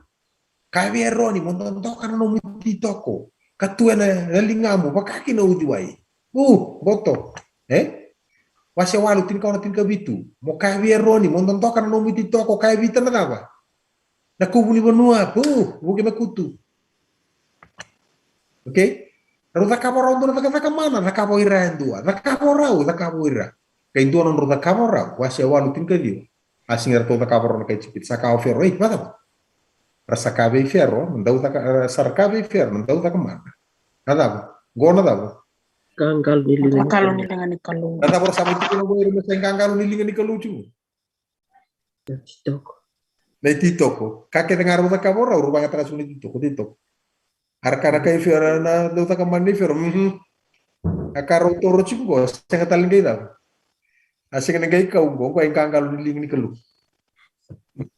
Kaya vei Eroni, mo dodoka na nomu ititoko ka tu ena ligamu vaka kina uciwai. U, boto. E? Wase walu, tinikaono, tinikavitu. Mo kaya vei Eroni, mo dodoka na nomu ititoko, kaya vei ira na cava? Na kuvu ni vanua, pu, vuki na kutu. Okay? Rau cakava rau dua na cakacaka mana, cakava o ira e dua. Cakava rau, cakava o ira. Kai dua na nodrau cakava rau, wase walu, tinikaciwa. A sega ni ratou cakava rau na kai Ijipita, sa kaya o Fero, ei, vacava? Ra sa kaya vei Fero, na dau caka, ra sa kaya vei Fero, na dau caka mana. Na cava? Qo na cava? Qaqalo ni liga ni Kalou. Qaqalo ni liga ni Kalou. Na cava ra sa mai tukuna qo, ira me sa qaqalo ni liga ni Kalou tiko? Na ititoko. Na ititoko. Ka kece ga rau cakava rau, rau vagataka tiko na ititoko, ititoko. A ra kaya na kai Fero, na dau caka mana nei Fero, mhm. A ka rau toro tiko qo, sega tale ni qai cava. A sega ni qai kau qo, qo e qaqalo ni liga ni Kalou.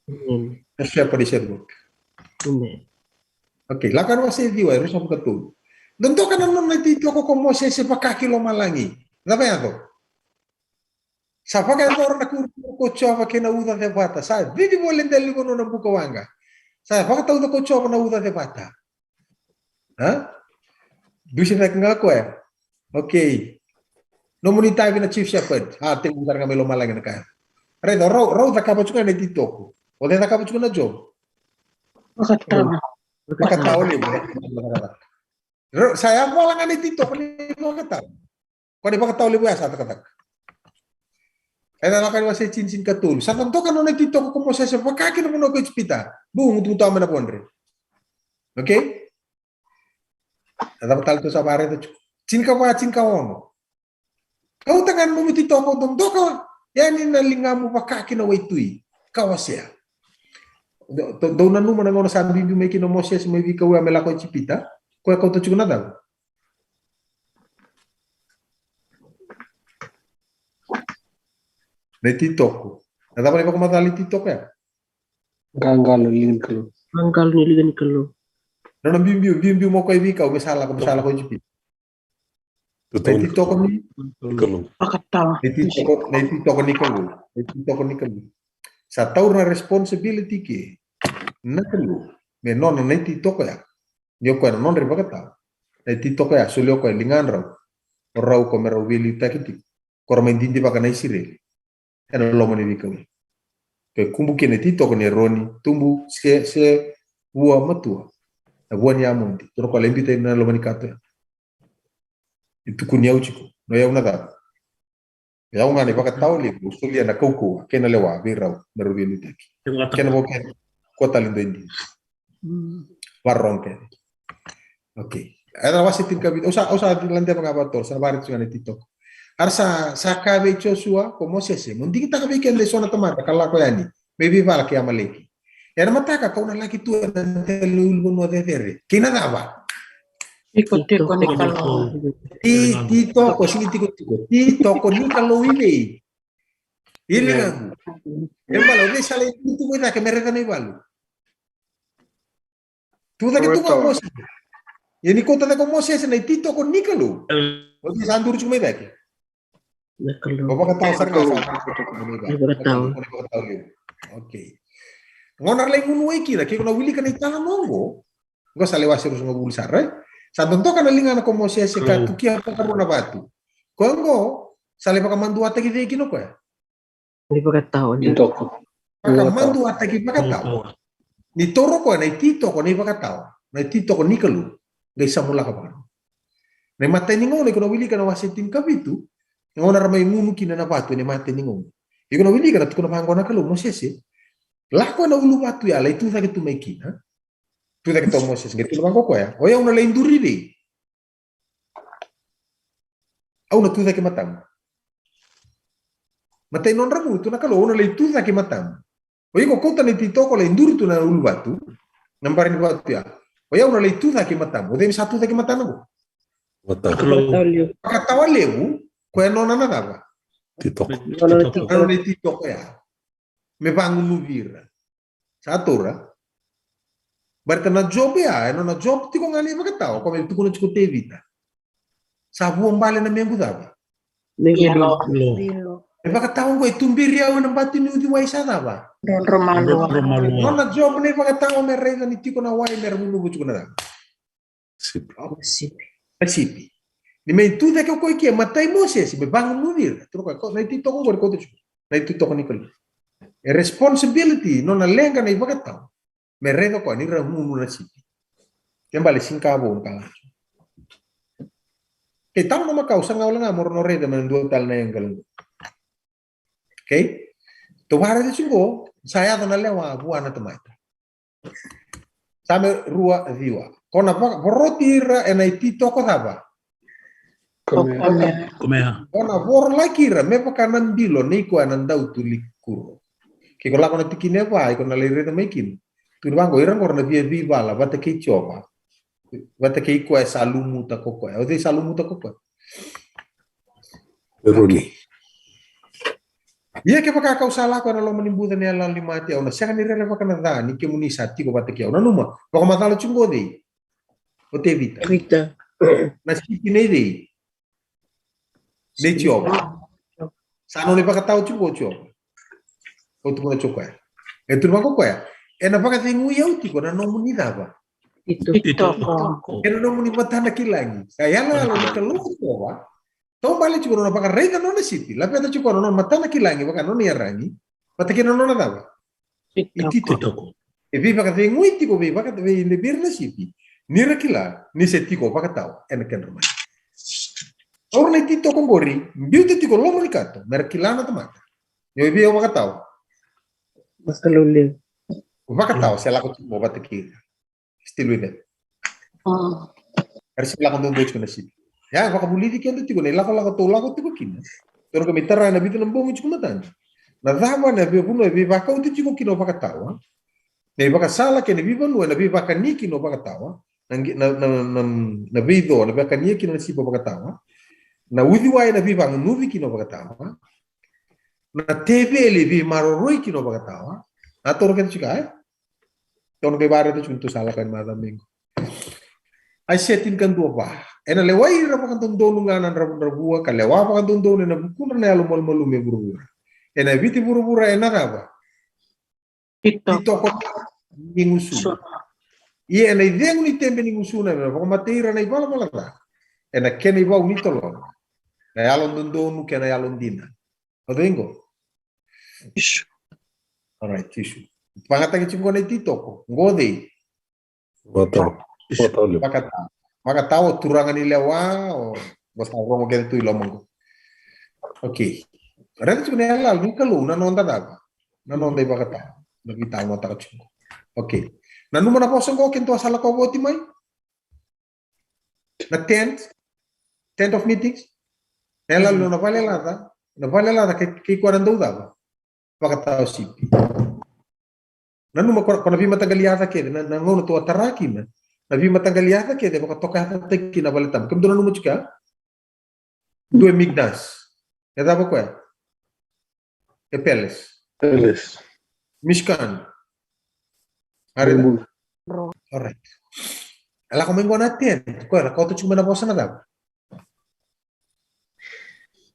Amen. The shepherd is at work. Amen. Okay, Lako Yani wase ciwa, ruasagavulu ka tolu. Dodoka na nona ititoko ko Mosese vaka ki lomalagi. Cava yaco? Sa vakayacora na kuro ko Jiova kei na uca cevata. Sa cici voli e dela ni vanua na buka waqa. Sa vakatauca ko Jiova na uca cevata. A? Dusi cake ga o koya. Okay. Nomuni itavi na chief shepherd. A, tekivu sara ga mai lomalagi na ka ya. Raica, rau, rau cakava tiko ga na ititoko. O cei cakava tiko na job? Vakatawa. Vakatawa levu. Rau, sa yavala ga na ititoko ni vakatawa. Ko na ivakatawa levu ya sa cakacaka. Ena Lako Yani wase tini, tinikatolu. Sa dodoka na nona ititoko ko Mosese vaka ki na vanua ko Ijipita. Bu, gutugutu mai na vodre. Okay? A cava tale tou sa vakaraica tiko? Tinikava, tinikaono. Kauta ga na nomu ititoko, dodoka yani na ligamu vaka ki na waitui. Ka wasea. Dou, dou, dou nanuma na gauna sa biubiu mai kina o Mosese mai veikau ya me lako Ijipita. Koya kauta tiko na cava? Na ititoko. Na cava na ivakamacala ni ititoko ya? Qaqalo ni liga ni Kalou. Qaqalo ni liga ni Kalou. Nona biubiu, biubiu mai o koya i veikau me sa lako, me sa lako Ijipita. Na ititoko ni Kalou. Vakatawa. Na ititoko, na ititoko ni Kalou. Na ititoko ni Kalou. Sa taura na responsibility ke na Kalou me nona na ititoko ya. Ni o koya na nodra ivakatawa. Na ititoko ya, solia o koya e ligadrau, o rau ko me rau veiliutaki tiko, ko ra mai didivaka na Isireli ena loma ni veikau ya. Ke kubu kina na ititoko nei Eroni, tubu, se, se vua matua, na vua ni yamodi, tukuna o koya lai biuta ena loma ni kato ya. E tukuni au tiko, o yau na cava? O yau ga na ivakatawa levu, au solia na kaukauwa kei na lewa vei rau me rau veiliutaki. Kena vo kena, kua tale dua e dina. Varorogo kece. Okay. Era wase tinikavitu, au sa, au sa ladeva ga vakatoro, sa na vakaraici ga na ititoko. A ra sa, sa kaya vei Josua ko Mosese, mo digitaka vei keda eso na tamata ka lako yani me veivala kei Amaleki. Ena mataka kau na laki tu ena dela ni ulunivanua cecere. Kei na cava? Tikotiko ni Kalou. Ti, titoko, sega ni tikotiko. Titoko ni Kalou i vei? I ligaqu. E bala, o cei sa lai tu mai cake me raica na ivalu? Tu cake tu ga o Mosese. Ia ni kauta cake o Mosese na ititoko ni Kalou, o cei sa duri tiko mai cake? Na Kalou. O vakatawa sara ga sa duri tiko mai cake. Vakatawa. Vakatawa levu. Okay. Gauna ra lai gunu wai kina, ke ko na wilika na italanoa oqo, oqo sa lai wase ruasagavulu sara, e? Sa dodoka na ligana ko Mosese ka tukia vakarua na vatu. Koya oqo sa lai vakamaduataki cei kina o koya? Na ivakatawa ni toko. Vakamaduataki vakatawa. Ni taura o koya na ititoko na ivakatawa, na ititoko ni Kalou, qai samulaka vakarau. Na imatai ni gauna iko na wilika na wase tinikavitu, na gauna ra mai gunu kina na vatu, na imatai ni gauna. Iko na wilika na tukuna vaqo na Kalou, Mosese, lako ena uluvatu ya, lai tu cake tu mai kina. Tu cake tu o Mosese, qai tukuna vaqo o koya, o yau na lai duri vei? Au na tu cake matamu. Matai nodra gunu tu na Kalou, au na lai tu cake matamu. O iko kauta na ititoko lai duri tu na uluvatu. Na bari ni vatu ya. O yau na lai tu cake matamu. O cei me sa tu cake matana qo? Vakatawa levu. Vakatawa levu, koya nona na cava? Titoko. Nona na titoko. Nona na titoko ya. Me vagunuvi ira. Sa taura. Baleta na job ya, e nona job tiko ga na ivakatawa, koya me tukuna tiko o Tevita. Sa vuabale na mequ cava? Mequ lo. Lo. E vakatawa oqo e tuberi au ena bati ni uciwai sa cava? Drodro malua. Drodro malua. Nona job na ivakatawa me raica ni tiko na wai me ra gunuva tiko na cava? Sipi. Na sipi. Ni me tu cake o koya ke matai Mosese me vagunuvi ira. Toro koya, na ititoko oqori kauta tiko. Na ititoko ni Kalou. E responsibility, nona leqa na ivakatawa. Me raica koya ni ra gunu na sipi. Ke bale siga ka vou na ka lako. Ke tau na makau sa ga wale ga mo ra no raica me na dua tale na angle. Okay? Tou vakaraica tiko, sa yaco na lewa vua na tamata. Same rua ciwa. Ko na vaka-, voroti ira ena ititoko cava? Ko mea. Ko mea. Ko na vorolaki ira me vaka na bilo nei koya na dau tuli kuro. Ke ko lako na tikina e va, iko na lai raica mai kina. Tukuni vaqo, ira qo ra na via veivala vata kei Jiova. Vata kei koya sa lumuta ko koya. O cei sa lumuta ko koya? Eroni. Ia kevaka kau sa lako ena loma ni buca ni yaloyalo ni mate, au na sega ni rerevaka na ca ni kemuni sa tiko vata kei au. Nanuma, vakamacala tiko o cei? O Tevita. Tevita. Na sipi nei cei? Nei Jiova. Sa nona ivakatawa tiko o Jiova. O tukuna tiko koya. E tukuna vaka koya. Ena vakacegui au tiko na nomuni cava? Ititoko. Ena nomuni matanakilagi. Ka yaloyalo ni Kalou o Jiova. Taubale tiko nona vakaraica nona sipi. Laveta tiko nona matanakilagi vaka nona iyaragi. Vata kei na nona cava? Ititoko. E veivakacegui tiko veivaka-, vei, vei ira na sipi. Ni ra kila, ni se tiko vakatawa, ena kedra mai. Taura na ititoko qori, biuta tiko loma ni kato, me ra kila na tamata. Ni o vei o vakatawa. Masaloleu. Vakatawa, se lako tiko vata kei ira. Still with them. Era se lako doudou tiko na sipi. Ia, vakavulici keda tiko na ilakolako tou lako tiko kina. Tou na ka me tara ena vica na bogi tiko matani. Na cava na veivanua e veivakauti tiko kina o vakatawa. Na ivakasala kei na veivanua e na veivakani kina o vakatawa. Na, na, na, na, na veico, na veivakani kina na sipi o vakatawa. Na uciwai na veivagunuvi kina o vakatawa. Na teveli e veimaroroi kina o vakatawa. Na toro keda tiko, e? Tou na qai vakaraica tiko ni tou sa lako yani macawa mai qo. Aisea tinikadua va. Ena lewai ira vakadodonu ga na dravudravua, ka lewa vakadodonu ena vukudra na yalo malumalumu e vuravura. Ena viti vuravura ena cava? Ititoko. Ititoko ni gusuna. Ia ena icegu ni tebe ni gusuna, ena vakamatei ira na ivalavala ca. Ena kena ivau ni tolona. Na yalododonu kei na yalodina. O cei qo? Jisu. Alright, Jisu. Vagataki tiko qo na ititoko. Qo o cei? Vakatawa. Vakatawa. Vakatawa. Vakatawa, turaga ni lewa, o, qo sa rogo kece tu i loma qo. Okay. Raica tiko na iyaloyalo ni Kalou, na noda cava? Na noda ivakatawa. Na veitalanoataka tiko qo. Okay. Nanuma na vosa qo, keitou sa lako oti mai? Na tent, tent of meetings. Na yaloyalo na valelaca, na valelaca kei, kei koya na dau cava? Vakatawa sipi. Nanuma ko, ko na veimataqali yaca kece, na, na gauna tou a tara kina. Na veimataqali yaca kece, vakatokayacataki kina na vale tabu. Kemudou nanuma tiko ya? Dua e Mikdash. E cava koya? E Palace. Palace. Mishkan. Are da? Alright. E lako mai qo na tent. Koya, na kauta tiko mai na vosa na cava?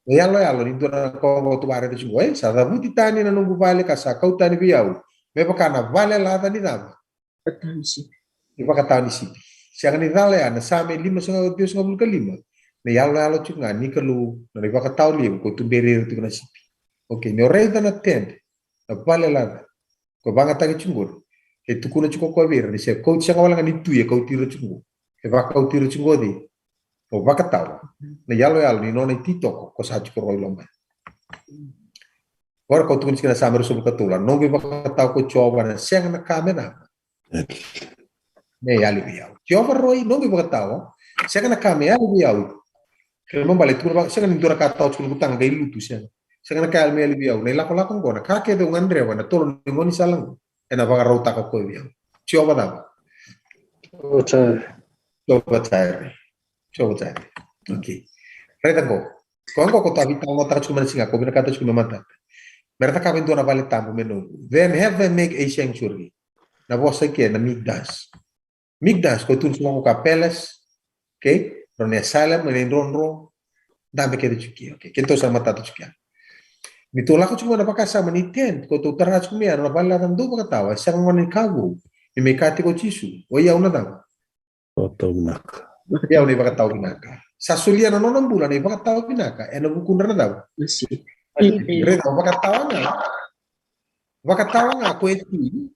E yaloyalo ni dua na koya qo tou vakaraica tiko qo, e? Sa cavuti tani na noqu vale ka sa kau tani vei au. Me vaka na vale laca ni cava? Ni vakatawa ni sipi. Sega ni cala ya na Same lima sagavulu, ciwasagavulu ka lima. Na yaloyalo tiko ga ni Kalou, na ivakatawa levu, ko tuberi ira tiko na sipi. Okay, ni o raica na tent, na vale laca. Ko vagataki tiko qori. E tukuna tiko ko vei ira, ni se kauti sega wale ga ni tui, e kauti ira tiko qo. E vakauti ira tiko qo cei? O vakatawa. Na yaloyalo ni nona ititoko, ko sa tiko ro i loma. Agora ko tukuni tiko na Same ruasagavulu ka tolu, a noqu ivakatawa ko Jiova na sega na ka me cava? Me yali vei au. Jiova roi, noqu ivakatawa, sega na ka me yali vei au. Kena ibalebale tukuna vaka, sega ni dua na ka tawa tiko na kutaga qai lutu, sega. Sega na ka yali me yali vei au. Na ilakolako qo, na ka kece au gadreva, na tolo ni gaunisala qo. Ena vakarautaka koya vei au. Jiova cava? Jiova Jire. Jiova Jire. Jiova Jire. Okay. Raica qo. Koya qo ko tou a veitalanoataka tiko mai na siga, ko vinakata tiko me matata. Me ra cakava e dua na vale tabu me noqu. Then have them make a sanctuary. Na vosa i ke na Mikdash. Mikdash, ko tukuna tiko qo ka palace. Okay? Drau na yasala mai na idrodro. Dabe kece tiko. Okay, keitou sa matata tiko. Ni tou lako tiko mai na vakasama ni tent, ko tou tara tiko mai na vale na dau vakatawa, e sega gona ni ka vou. Ni mai kaya tiko o Jisu, o i au na cava? Vakatawa vinaka. I au na ivakatawa vinaka. Sa solia na nona bula na ivakatawa vinaka ena vukudra na cava? Na sipi. Raica, vakatawa ga. Vakatawa ga ko e tui.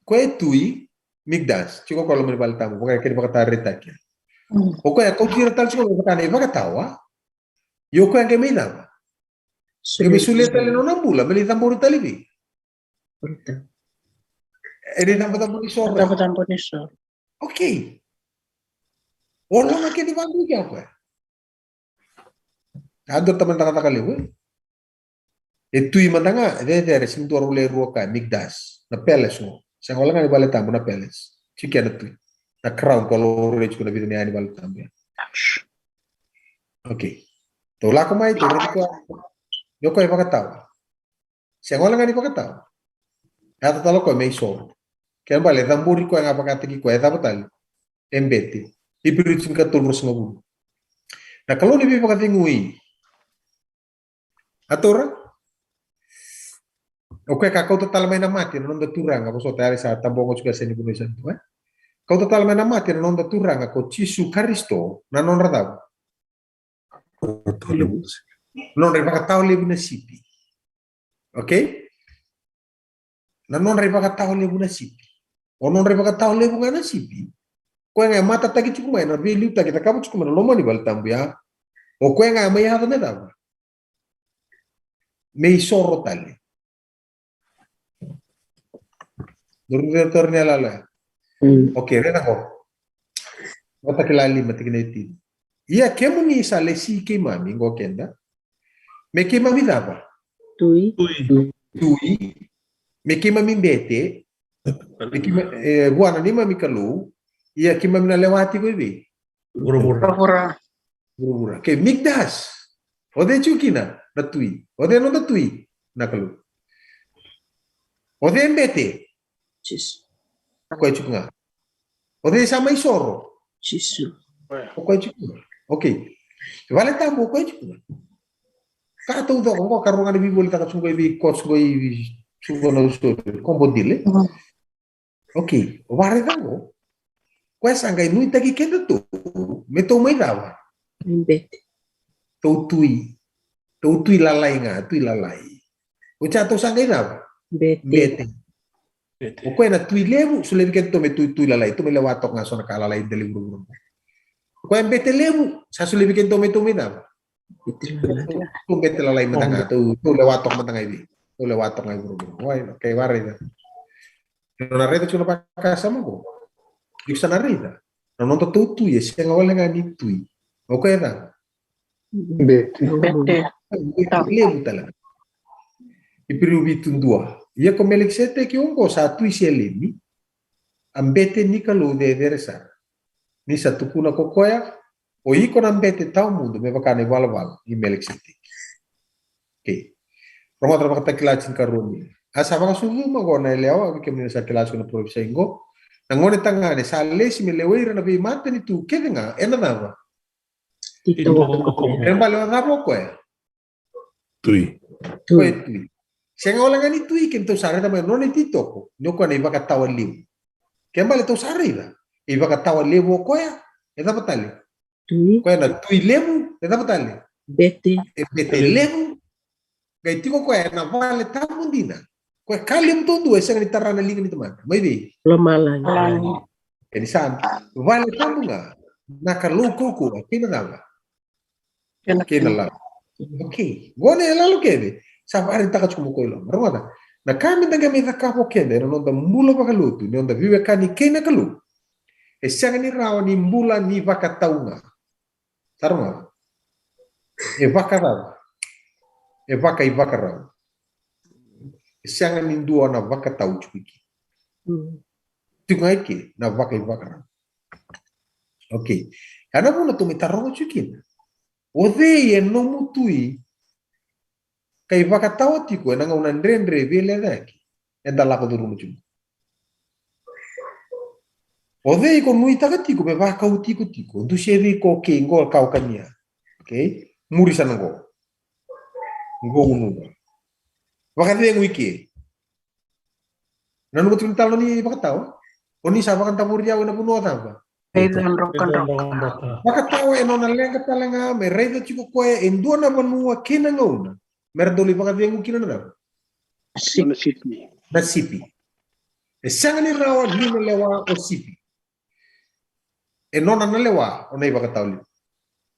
Ko e tui. Mikdas. Tiko ko loma ni vale tabu. Vaka kena vakatawa retaki. O koya kauti ira tale tiko vaka na ivakatawa. Io, o koya qai mai cava? Qai mai solia tale na nona bula me lai cabori tale vei? E lai cabocabo ni soro. Cabocabo ni soro. Okay. O loma kece vaqo i kea o koya. A dua tamata cakacaka levu, e? E tui mada ga, e cecere, sega ni dua rau le rua ka, Mikdas, na palace qo. Sega wale ga ni vale tabu, na palace. Tiko kea na tui. Na crown ko laurai tiko na vica na yani vale tabu ya. Okay. Tou lako mai, tou raici koya. Io, o koya e vakatawa. Sega wale ga ni vakatawa. E yaco tale o koya me isoro. Kena ibalebale e cabori koya ga vakataki koya, e cava tale? E bete. Iperiu tinikatolu, ruasagavulu. Na Kalou ni veivakacegui. A taura? O koya ka kauta tale mai na mate na noda Turaga, vosota, yale sa tabogo tiko, sa ni vanua sa tu, e? Kauta tale mai na mate na noda Turaga ko Jisu Karisito, na nodra cava? Na nodra ivakatawa levu na sipi. Okay? Na nodra ivakatawa levu na sipi. O nodra ivakatawa levu ga na sipi. O koya ga e matataki tiko mai na veiliutaki e cakava tiko mai na loma ni vale tabu ya. O koya ga e mai yaco me cava? Me isoro tale. Dou raica tiko na iyaloyalo ya. Mm. Okay, raica qo. Vakatakila lima, tikina e tini. Ia kemuni sa lesi keimami, qo keda. Me keimami cava? Tui. Tui. Me keimami bete. Me keima-, e, vua na neimami Kalou. Ia keimami na lewa tiko i vei? Vuravura. Vuravura. Vuravura. Kei Mikdas. O cei tiko kina na tui? O cei noda tui? Na Kalou. O cei bete? Jisu. O koya tiko ga. O cei sa mai soro? Jisu. O koya tiko ga. Okay. Vale tabu o koya tiko ga. Ka taucoko qo, ka rua ga na veivolitaka tiko qo i vei course qo i vei tiko na usori. Kobo dile. Mm. Okay, o vakaraica qo. Koya sa qai nuitaki kedatou me tou mai cava? Bete. Tou tui. Tou tui lalai ga, tui lalai. O ya tou sa qai cava? Bete. Bete. Bete. O koya na tui levu, solia vei kedatou me tui, tui lalai, tou mai lewa toka ga so na ka lalai dela i vuravura. O koya bete levu, sa solia vei kedatou me tou mai cava? Tou bete lalai mada ga, tou, tou lewa toka mada ga i vei? Tou lewa toka ga i vuravura. Oi, okay, vakaraica. Ena nona raica tiko na vakasama qo. Iko sa na raica. Na noda tou tui e sega wale ga ni tui. O koya e cava? Bete. Bete. Bete levu tale ga. Iperiu vitu dua. Ia ko Melikiseteki oqo sa tui Selemi, a bete ni Kalou cecere sara. Ni sa tukuna ko koya, o iko na bete tawamudu me vaka na ivalavala i Melikiseteki. Okay. Rogoca na Vakatakila tinikarua. A sa vakasucuma qo na yalewa, vei kemuni na sa kila tiko na parofisai qo. Na gone tagane sa lesi me lewai ira na veimatanitu kece ga ena cava? Titobu. Kena ibalebale o cava o koya? Tui. Tui. Koya e tui. Sega wale ga ni tui, keitou sa raica mai na nona ititoko ni o koya na ivakatawa levu. Kena ibalebale tou sa raica, e ivakatawa levu o koya. E cava tale? Tui. Koya na tui levu. E cava tale? Bete. E bete levu. Qai tiko koya ena vale tabu dina. Koya ka levu duadua e sega ni tara na liga ni tamata. Mai vei? Lomalagi. Lomalagi. E ni sa vale tabu ga na Kalou kaukauwa kei na cava? Kei na lala. Okay. Qo na iyaloyalo kece sa vakaraitaka tiko mai qo i loma. Rogoca. Na ka meda qai mai cakava o keda ena noda bula vakalotu, ni noda veiwekani kei na Kalou, e sega ni rawa ni bula ni vakatau ga. Sa rogoca. E vakacava? E vakaivakarau. E sega ni dua na vakatau tiko i ke. Mm. Tiko ga i ke na vakaivakarau. Okay. Ia na vuna tou mai taroga tiko kina, o cei e nomu tui ka ivakatawa tiko ena gauna dredre veilecayaki eda lako curuma tiko? O cei ko nuitaka tiko me vakau tikotiko? Dusia vei ko kei qo ka o kania. Okay? Muri sa na qo. Qo gunu qo. Vakacegu i ke. Nanuma tiko ni talo ni vakatawa. O ni sa vakadavori au ena vanua cava? Raica drokadroka. Vakatawa e nona leqa tale ga me raica tiko koya e dua na vanua kei na gauna me ra dau lai vakacegu kina na cava? Na sipi. Na sipi. E sega ni rawa ni na lewa o sipi. E nona na lewa o na ivakatawa levu.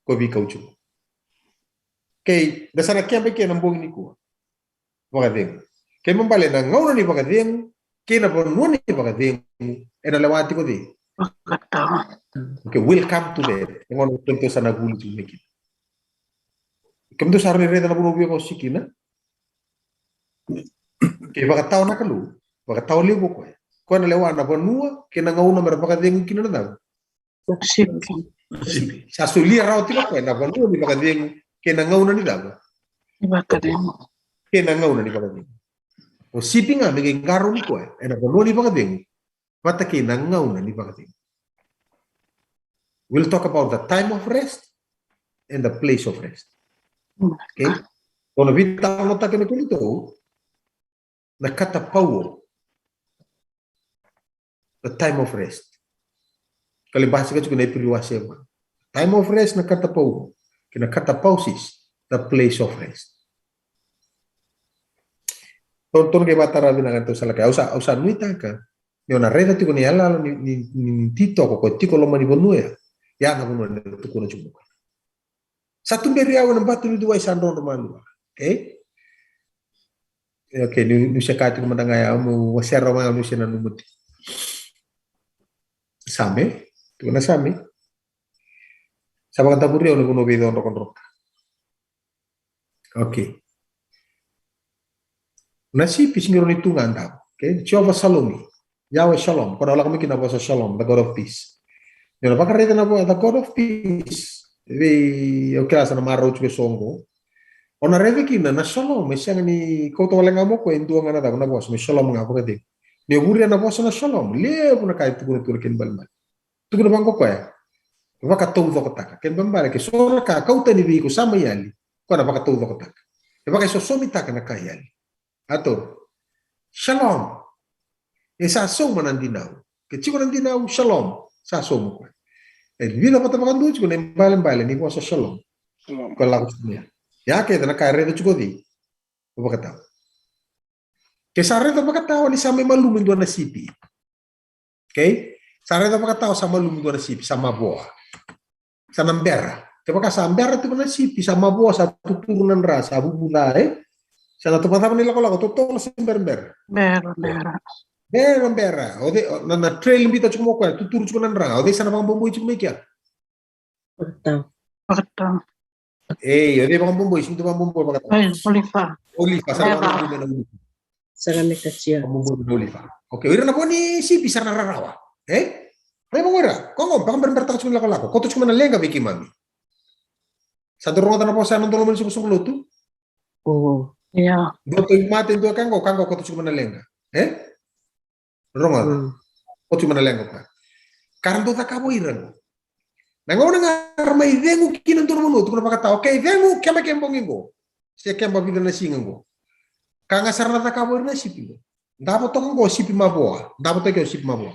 Ko veikau tiko. Kei da sa na keba i ke na bogi nikua. Vakacegu. Kei ma bale na gauna ni vakacegu kei na vanua ni vakacegu, e na lewa tiko cei? Vakatawa. Okay, we'll come to that. E gauna kemudou sa na vuli tiko mai kina. Kemudou sa rawa ni raica na vanua via vakaosi kina. Kei vakatawa na Kalou, vakatawa levu o koya. Koya na lewa na vanua kei na gauna me ra vakacegu kina na cava? Sipi. Sipi. Sa solia rawa tiko koya na vanua ni vakacegu kei na gauna ni cava? Ni vakacegu. Kei na gauna ni vakacegu. O sipi ga me qai qarauni koya ena vanua ni vakacegu vata kei na gauna ni vakacegu. We'll talk about the time of rest and the place of rest. Okay? Ko na veitalanoataka na kemudou na katapauo. The time of rest. Ka lai basika tiko na Iperiu wase va. Time of rest na katapauo. Kei na katapausis, the place of rest. Tonu, tonu qai vatara vinaka na tau salaka. Au sa, au sa nuitaka ni o na raica tiko ni yalayala ni, ni, ni, ni titoko ko tiko loma ni vanua ya. Ya na vanua ni tukuna tiko. Sa tuberi au ena batu ni duai sa drodro madua. Okay? E, okay, niu, niu se ka tiko mada ga ya, au meu wasea rawa ga, au niu se nanuma tiko. Same, tiko na Same. Sa vakadavori au na vanua veico drokadroka. Okay. Na sipi sega ni rawa ni tu ga davo. Okay? Jehovah Shalom. Yahweh Shalom. Ko na lako mai kina na vosa Shalom, the God of peace. Ni o na vakaraica na vosa the God of peace. Vei au kila sa na marau tiko e so qo. O na raica kina na Shalom, e sega ni kauta wale ga mo koya e dua ga na cava na vosa, me Shalom ga vakacegu. Ni o vuria na vosa na Shalom, levu na ka e tukuna tu na kena balebale. Tukuna vaqo koya, vakataucokotaka. Kena balebale ke so na ka kau tani vei iko sa mai yali, koya na vakataucokotaka. E vakaisosomitaka na ka e yali. A toro. Shalom. E sa sauma na dinau. Ke tiko na dinau, shalom. Sa sauma koya. E vica vata vakadua tiko na ibalebale ni vosa shalom. Shalom. Koya lako tiko mai ya. Ya kece na ka e raica tiko cei? O vakatawa. Ke sa raica vakatawa ni sa mai malumu e dua na sipi. Okay? Sa raica vakatawa sa malumu dua na sipi, sa mavoa. Sa na bera. Kevaka sa bera tiko na sipi, sa mavoa, sa tuturu na dra, sa vuvu ca, e? Sa na toka cava na ilakolako, totolo se berabera? Berabera. Berabera. O cei, na, na trail bita tiko mo koya, tuturu tiko na dra. O cei sa na vakaboboi tiko mai kea? Vakatawa. Vakatawa. Ei, o cei vakaboboi, simi tu vakaboboi vakatawa? Ei, olifa. Olifa, sa na vakaboboi na olifa. Sa na mekatia. Vakaboboi na olifa. Okay, o ira na vo ni sipi sa na rarawa. E? Rai vaqo ira, koya qo, vakaberaberataka tiko na lakolako. Koto tiko mai na leqa vei keimami. Sa dou rogoca na vosa ena dua loma ni soqosoqo lotu? O. Ia. Dua tauvimate, dua ka qo, ka qo, koto tiko mai na leqa. E? Rogoca. Mm. Koto tiko mai na leqa koya. Ka ra dau cakava o ira qo. Na gauna ga ra mai cegu kina dua na vanua, tukuna vakatawa, okay, cegu, keba ke bogi qo. Se keba vica na siga qo. Ka ga sara na cakava o ira na sipi qo. Davo toka qo sipi mavoa. Davo toka o sipi mavoa.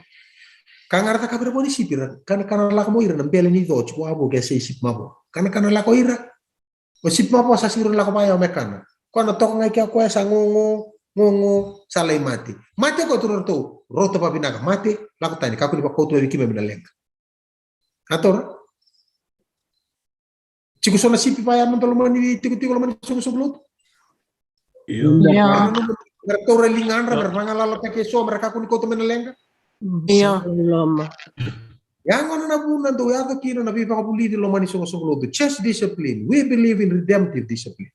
Ka ga ra cakava ira vo ni sipi ra, ka na, ka na lako mo ira na bele ni co tiko wavoki a sei sipi mavoa. Ka na, ka na lako ira. O sipi mavoa sa siro lako vaya o me kana. Koya na toka ga i kea koya sa gogo, gogo, sa lai mate. Mate koya tu ratou, rauta vavinaka, mate, lako tani, kakua ni vakauta mai vei keimami na leqa. A toro. Tiko so na sipi vaya me da lomani, tikotiko lomani soqosoqo lotu. Ia. Ia. Mera taura ligadra, mera vagalalataki eso, mera kakua ni kauta mai na leqa. Ia. Loma. Ya gona na vuna dou yaco kina na veivakavulici lomani soqosoqo lotu. Church discipline. We believe in redemptive discipline.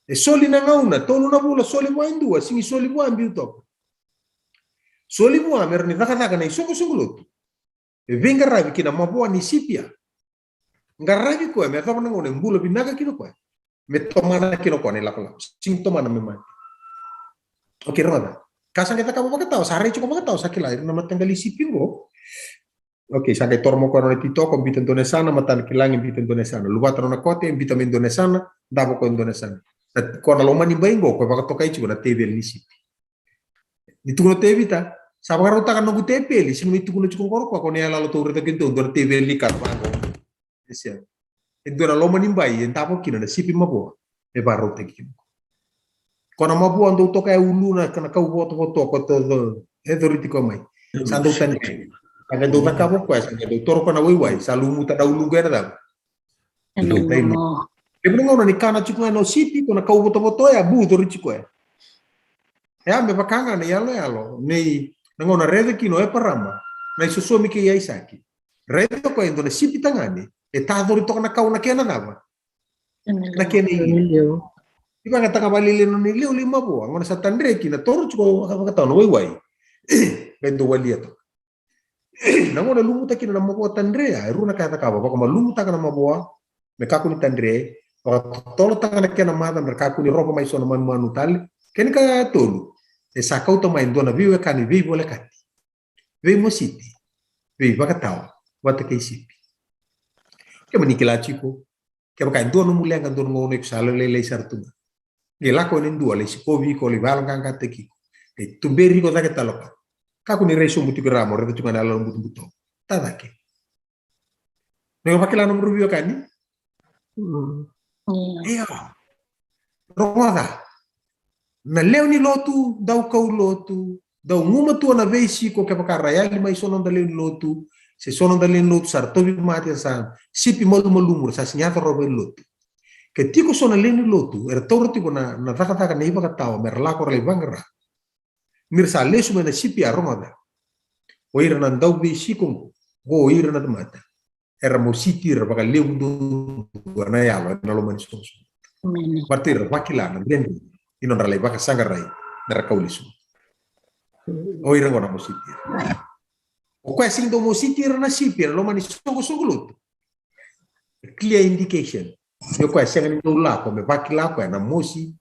E soli na gauna, tolu na vula, soli vua e dua, sigi soli vua biu toka. Soli vua mera ni cakacaka na isoqosoqo lotu. E veiqaravi kina mavoa ni sipi ya. Qaravi koya me yacova na gauna e bula vinaka kina koya. Me tomana kina koya na ilakolako. Sigi tomana me mate. Okay, rogoca. Ka sa qai cakava vakatawa, sa rai tiko vakatawa, sa kila ira na mataqali sipi qo. Okay, sa qai toro mai o koya na nona ititoko, bita dua na yasana, matana ki lagi, bita dua na yasana. Luvata na nona kote, bita mai dua na yasana, davo o koya dua na yasana. Na, o koya na loma ni bai qo, o koya vakatokai tiko na teveli ni sipi. Ni tukuna o Tevita, sa vakarautaka na noqu tepeli, sega ni tukuna tiko qo o koya, o koya na iyaloyalo tou raica kina, dua na teveli ka vaqo. E sega. E dua na loma ni bai e davo kina na sipi mavoa. E vakarautaki kina. O koya na mavoa dau toka e uluna, ka na kau votovoto, o koya e coriti koya mai. Sa dau tani. Sa qai dau cakava o koya, sa qai dau toro o koya na waiwai, sa lumuta na ulu qo ena cava? Ena mavoa. Levu na gauna ni kana tiko ga na sipi, o koya na kau votovoto ya, bu, coriti koya. E a me vaka ga na iyaloyalo nei, na gauna raica kina o Eparama na isosomi kei Aisake. Raica o koya e dua na sipi tagane e tacori toka na kau na kena cava? Na kena iliu. Iliu. I vakayagataka vakalailai na nona iliuliu mavoa, gauna sa tadre kina, toro tiko vakatawa na waiwai. Qai dau walia toka. Na gauna e lumuta kina na mavoa tadre ya, e rua na ka e cakava, vakamalumutaka na mavoa me kakua ni tadre, vakatotolotaka na kena maca me ra kakua ni rova mai so na manumanu tale. Kena ikatolu, e sa kauta mai e dua na veiwekani veivolekati, veimositi, veivakatawa vata kei sipi. Kemuni kila tiko, kevaka e dua nomu leqa, dua na gauna iko sa yalolailai sara tu ga, qai lako yani e dua lai sikovi iko, lai vakayaloqaqataki iko, qai tuberi iko cake tale o koya. Kakua ni rai sobu tiko i ra mo raica tiko ga na yaloyalo butobuto. Ta cake. Ni o vakila nomu veiwekani? Mm. Io. Rogoca. Na lewe ni lotu, dau kau lotu, dau gumatua na veisiko, kevaka ra yali mai so na noda lewe ni lotu, se so na noda lewe ni lotu sa ra tauvimate, sa sipi malumalumu, ra sa sega ni yaco rawa vei lotu. Ke tiko so na lewe ni lotu era taura tiko na, na cakacaka nei vakatawa me ra lako ra lai vaqara, ni ra sa lesu mai na sipi ya, rogoca. O ira na dauveisiko qo, qo o ira na tamata era mositi ira vakalevu duadua na yalo ena loma ni soqosoqo. Amen. Baleta ira vakila na dredre ni nodra lai vakasaqarai me ra kau lesu. O ira qo na mositi ira. O koya sega ni dau mositi ira na sipi ena loma ni soqosoqo lotu. Clear indication ni o koya sega ni dau lako me vakila o koya na mosi,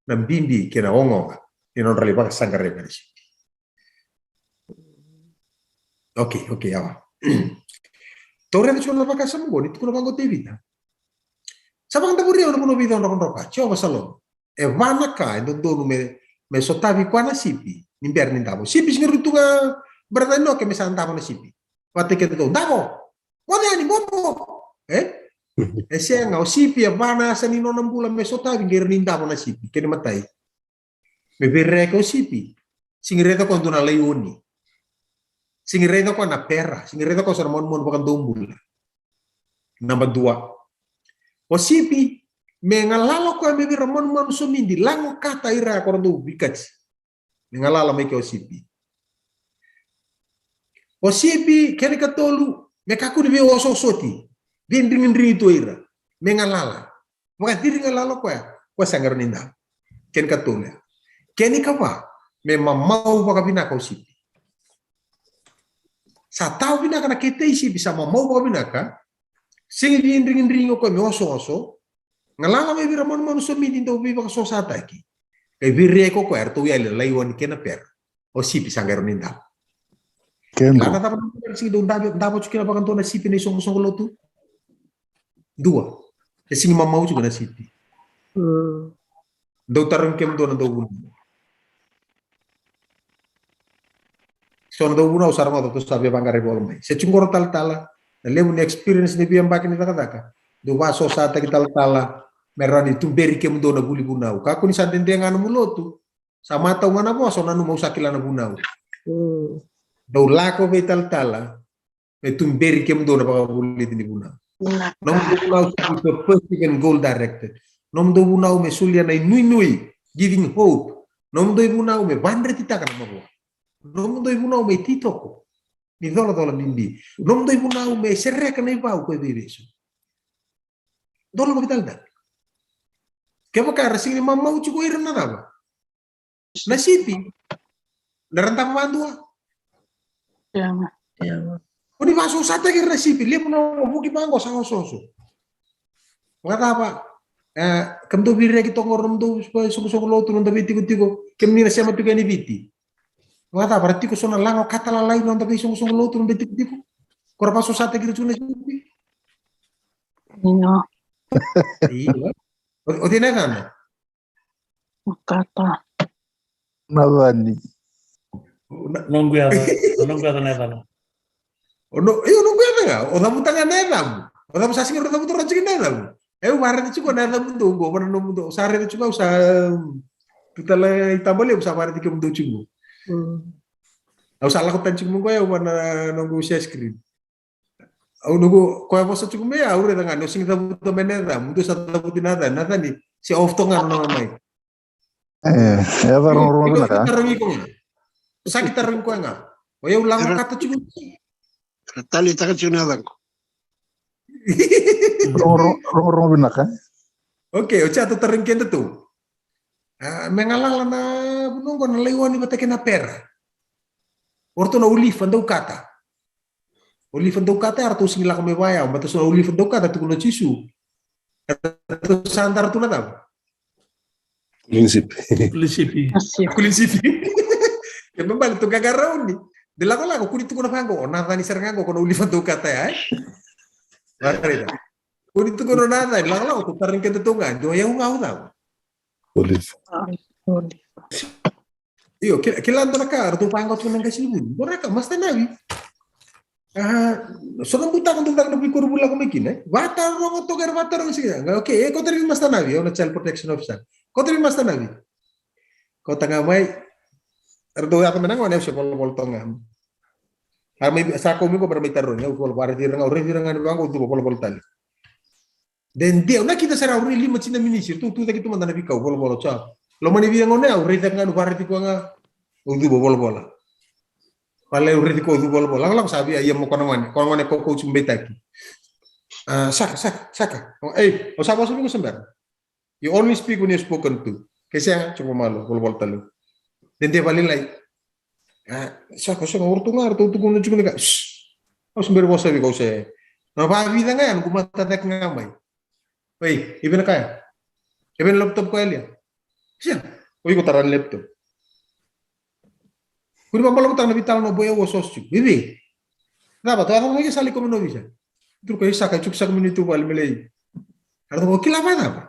na bibi kei na ogaoga ni nodra lai vakasaqarai mai na sipi. Okay, okay, awa. Tou raica tiko na vakasama qo ni tukuna vaqo o Tevita. Sa vakadavori au na vanua veicadrodrodro ka, Jiova sa loma. E va na ka e dodonu me, me sotavi koya na sipi ni bera ni davo. Sipi sega ni tu ga, brother Enoke, me sa davo na sipi. Vata kei dou, davo. Moce yani, bobo. E? E sega, o sipi e va na yasa ni nona bula me sotavi, qai rawa ni davo na sipi, kena imatai. Me veiraiyaki o sipi, sega ni raica o koya e dua na laioni. Sega ni raica o koya na pera, sega ni raica o koya so na manumanu vakadaubula. Naba dua. O sipi, me galala o koya mai vei ira manumanu somidi, lagokata ira ko ra dau vikati. Me galala mai ke o sipi. O sipi, kena ikatolu, me kakua ni veiososoti, veidrigidrigi tu o ira. Me galala. Vakaciri galala o koya, o koya sega ni rawa ni davo. Kena ikatolu ya. Kena ikava, me mamau vakavinaka o sipi. Sa tau vinaka na ketei sipi, sa mamau vakavinaka, sega ni veidrigidrigi o koya me osooso, galala mai vei ira manumanu somidi dau veivakasosataki. Qai veiraiyaki o koya, eratou yali na laioni kei na pera. O sipi sa qai rawa ni davo. Kena. Kila na cava na sega ni dau davo, davo tiko kina vakadua na sipi ena isoqosoqo lotu? Dua. E sega ni mamau tiko na sipi. Mm. Dou tarogi kemudou na dauvunau. So na dauvunau sa rogoca tou sa via vaqara ivola mai. Se tiko qori o talatala, na levu ni experience ni veiyabaki ni cakacaka, dou vakasosataki talatala me rawa ni tuberi kemudou na vuli vunau. Kakua ni sa dede ga nomu lotu, sa matau ga na vosa, o nanuma au sa kila na vunau. Mm. Dou lako vei talatala me tuberi kemudou na vakavulici ni vunau. Vinaka. Nomudou vunau sa purposive and goal directed. Nomudou vunau me solia na inuinui, giving hope. Nomudou ivunau me vadretitaka na mavoa. Nomudou ivunau me ititoko ni colacola bibi. Nomudou ivunau me sereka na ivau ko e veivesu. Dou lako vei talatala. Kevaka era sega ni mamau tiko o ira na cava? Na sipi. Na ra davo vadua. Ia. Ia. Ko ni vakasosataki ira na sipi, levu na vuki vaqo sa osooso. Vakacava? E, kemudou veiraiyaki toka qori, nomudou soqosoqo lotu, noda veitikotiko, kemuni na sema tiko yani Viti. Vakacava, ra tiko so na lago kata lalai na noda veisoqosoqo lotu, noda itikotiko? Ko ra vakasosataki ira tiko na sipi? Io. Io. O, o cei na yacana? Kata. Nacani. Na- Noqu yaca, noqu yaca na yacana. O no, io, noqu yaca ga. O cavuta ga na yacamu. O cavu sa sega ni cavuta rawa tiko na yacamu. E, au varaica tiko na yacamudou qo, vana nomudou. Sa raica tiko, au sa tu tale i taba levu, sa varaica kemudou tiko. Mm. Au sa lako tani tiko mai qo, au vana noqu share screen. Au noqu, koya vosa tiko mai, au raica ga ni o sega ni cavuta mai na yacamudou, sa cavuti na yacani, na yacani se off toka ga na nona mai. E, e yaca rogorogo vinaka. Sa ki tarogi koya ga. O yau lago kata tiko. Talitaka tiko na yacaqu. Rogorogo vinaka. Okay, o cei tou tarogi keda tou? A, me galala na vanua qo na laione vata kei na pera. O ratou na olifa daukata. Olifa daukata, eratou sega ni lako mai vaya, baleta so na olifa daukata tukuna o Jisu. Eratou sa dara tu na cava? Kulini sipi. Kulini sipi. Kulini sipi. E me bale tu qaqarauni. De lakolako, kua ni tukuna vaqo, o Nacani sara ga qo, ko na olifa daukata ya, e? Varaica. Kua ni tukuna o Nacani, lakolako, tou tarogi keda tou ga, de o yau ga au cava? Olifa. Io, kila, kila dua na ka, ratou vaqo tu na qase ni vuli. Dua na ka, Master Navi. A, so na butako dua na veikoronivuli lako mai kina, e? Vataroga toka, era vataroga sega. Nga, okay, e, kauta mai Master Navi, au na child protection officer. Kauta mai Master Navi. Kauta ga mai. Era dau yaco mai na gone, au se volavola toka ga. A mai, sa kau mai qo, era mai tarogi, au volavola, raici ira ga, au raici ira ga ni vaqo, au cuva volavola tale. De, de, au nakita sara au rai lima tini na minisi, tu, tu cake tu mada na veikau, volavola, sa. Loma ni via gauna ya, au raica ga ni varaici koya ga, au cuva volavola. Vale, au raici koya, au cuva volavola. Lakolako sa via, ia mo koya na gone, koya na gone ko coach beitaki. A, saka, saka, saka. O, ei, o sa vosa vei koya se bera. You only speak when you're spoken to. Ke sega, tiko malo, volavola tale. De, de, valilai. A, saka, saka, o ratou ga, ratou tukuna tiko ni ka. Shh. Au se bera vosa vei koya se. Na vavica ga ya, noqu mata cake ga mai. Oi, e vei na ka ya? E vei na laptop koya lia? Sega. O iko tara na laptop. Kua ni vabalabalavu tale na veitalanoa, boy, au a soso tiko. E vei? Cava, tou a cava mai ke sa lai kau mai na ovisa? Turu ka i saka, i tsuki saka mai ni tu vale me lai. Era cava, o kila vacava?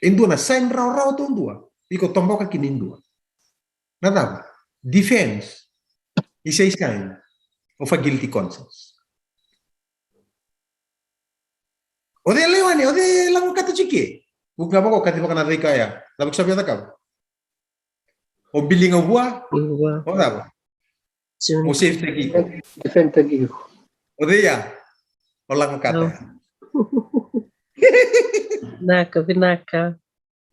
E dua na sign rawarawa taudua. Iko toboka kina e dua. Na cava? Defense is a sign of a guilty conscience. O cei laione, o cei lagokata tiko ke? Vuku ga vaka o kaci vaka na cei kaya. Cava ko sa via cakava? O biliga vua. Vua. O cava? June. O safetaki iko. Defendtaki iko. O cei ya? O lagokata. Vinaka, vinaka.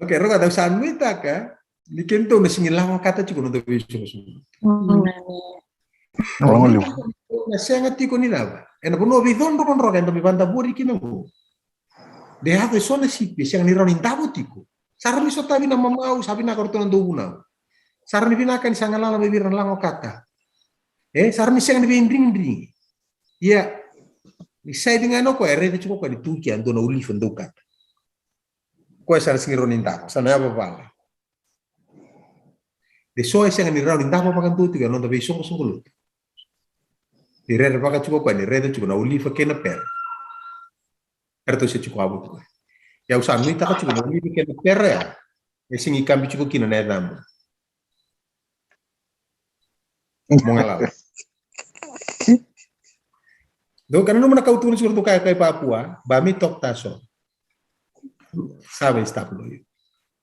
Okay, rogoca, au sa nuitaka ni keitou na sega ni lagokata tiko na noda veisoqosoqo. Mm. Na sega tiko ni cava? Ena vanua veidrodrodroka eda mai vakadavori kina qo. De yaco eso na sipi e sega ni rawa ni davo tiko. Sa rawa ni sotavi na mamau, sa vinaka o ratou na dauvunau. Sa rawa ni vinaka ni sa galala mai vei ira na lagokata. E, sa rawa ni sega ni veidrigidrigi. Ia, ni sa ici ga ena o koya, e raica tiko o koya ni tu kea e dua na olifa daukata. Koya sa na sega ni rawa ni davo, sa na yavavala. De so e sega ni rawa ni davo vakadua tiko ena noda veisoqosoqo lotu. Ni rerevaka tiko o koya, ni raica tiko na olifa kei na pera. Eratou se tiko avo tiko. Ia au sa nuitaka tiko na olifa kei na pera ya. E sega ni kabi tiko kina na yacamu. Mo galala. Dou ka nanuma na kau tukuna tiko ratou kaya kai Papua, ba mi tok taso. Sa vei stop lo io.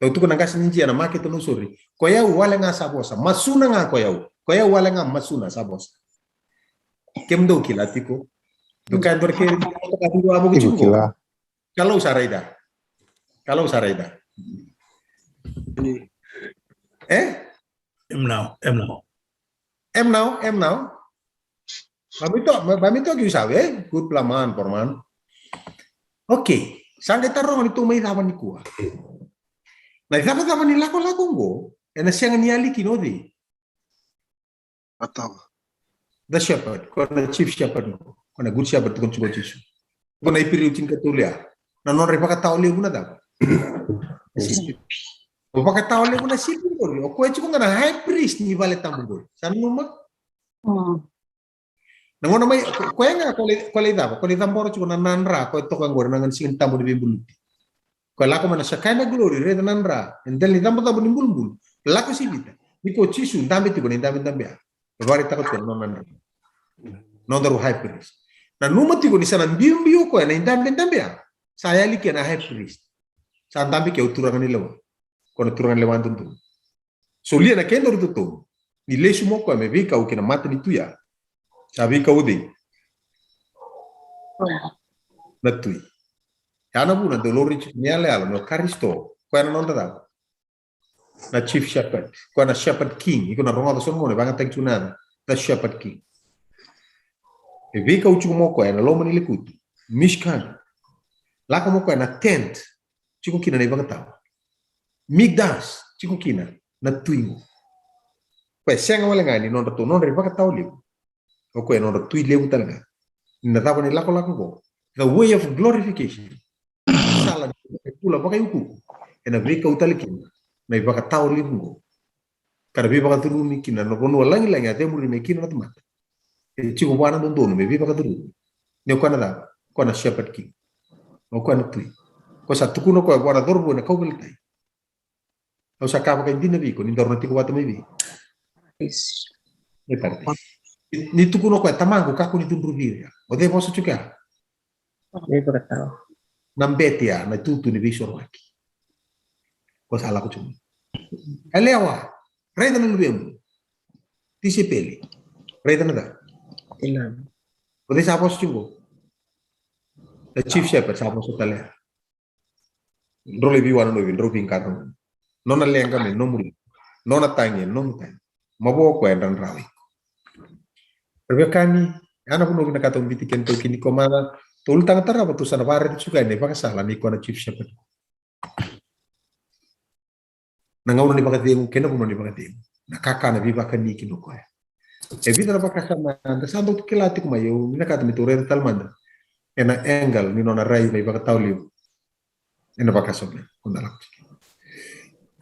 Dou tukuna qase ni jia na makete no sori. Ko yau wale ga sa vosa. Masuna ga ko yau. Ko yau wale ga masuna sa vosa. Kemudou kila tiko. Dou kaya dou ra kei dou ka dou avo ki tiko. Kalou sa raica. Kalou sa raica. E? Em nau, em nau. Em nau, em nau. Ba mi to, ba mi to ki u sa ve, good pla man, por man. Okay, sa qai taroga ni tou mai cava nikua. Na icavacava ni lakolako qo, ena sega ni yali kina o cei? Atava. The shepherd, ko na chief shepherd, ko na good shepherd, tukuna tiko o Jisu. Ko na Iperiu tinikatolu ya. Na nodra ivakatawa levu na cava? Na sipi. O vakatawa levu na sipi qori, o koya tiko ga na high priest ni vale tabu qori. Sa nanuma? Na gauna mai, ko, koya ga ko lai, ko lai cava, ko lai cabora tiko na nadra, koya toka qori na gauna siga ni tabu ni veibuluti. Koya lako mai na Shekinah glory, raica na nadra, e dela ni cabocabo ni bulubulu, lako sivita. Ni ko Jisu dabe tiko na idabedabe ya. E vakaraitaka tiko na nona nadra. Nodaru high priest. Nanuma tiko ni sa na biubiu o koya na idabedabe ya. Sa yali kina na high priest. Sa dabe kina o turaga ni lewa. Ko na turaga ni lewa dodonu. Solia na kedaru dodonu. Ni lesu mai o koya me veikau kina matanitu ya. Sa veikau o cei? Na tui. Ya na vuna dau laurai tiko ni yalayala, ni o Karisito. Koya na noda cava? Na chief shepherd. Koya na shepherd king. Iko na rogoca so na gauna e vakayagataki tiko na yaca. The shepherd king. E veikau tiko mai o koya ena loma ni lekutu. Mishkan. Lako mai o koya na tent. Tiko kina na ivakatawa. Mikdash. Tiko kina na tui qo. Koya e sega wale ga ni nodratou, nodra ivakatawa levu. O koya e nodra tui levu tale ga. Ni na cava na ilakolako qo. The way of glorification. Sala ni kula vakaiukuuku. Ena veikau tale kina na ivakatawa levu qo. Ka ra veivakacurumi kina na vanua lagilagi a cemuri mai kina na tamata. E tiko vua na dodonu me veivakacurumi. Ni o koya na cava? O koya na shepherd king. O koya na tui. Ko sa tukuna o koya vua na cauravou ena kauveilatai. Au sa kaya vakaidina vei iko ni daru na tiko vata mai vei? Yes. E Paradise. Ni tukuna o koya, Tamaqu, kakua ni cudruvi ira. O cei vosa tiko ya? Veivakatawa. Na bete ya, na itutu ni veisorovaki. Ko sa lako tiko. Yalewa, raica na luvemu. Tisaipeli, raica na cava? Ilavo. O cei sa vosa tiko? Na chief shepherd sa vosa tale ya. Drau lai veiwanonovi, drau veiqarauni. Nona leqa me nomu leqa. Nona tagi e nomu tagi. Mavoa o koya e dradrawa iko. Ra veiwekani, ya na vanua vinakata au biuti kemudou kina nikua, mada tou ulutaga tarava, tou sa na vakaraica tiko yani na ivakasala ni koya na chief shepherd. Na gauna ni vakacegu kei na vanua ni vakacegu. Na kakana veivakani kina o koya. E vica na vakasama da sa dau kila tiko mai, au vinakata me tou raica tale mada ena angle ni nona rai na ivakatawa levu. Ena vakasama ko na lako tiko.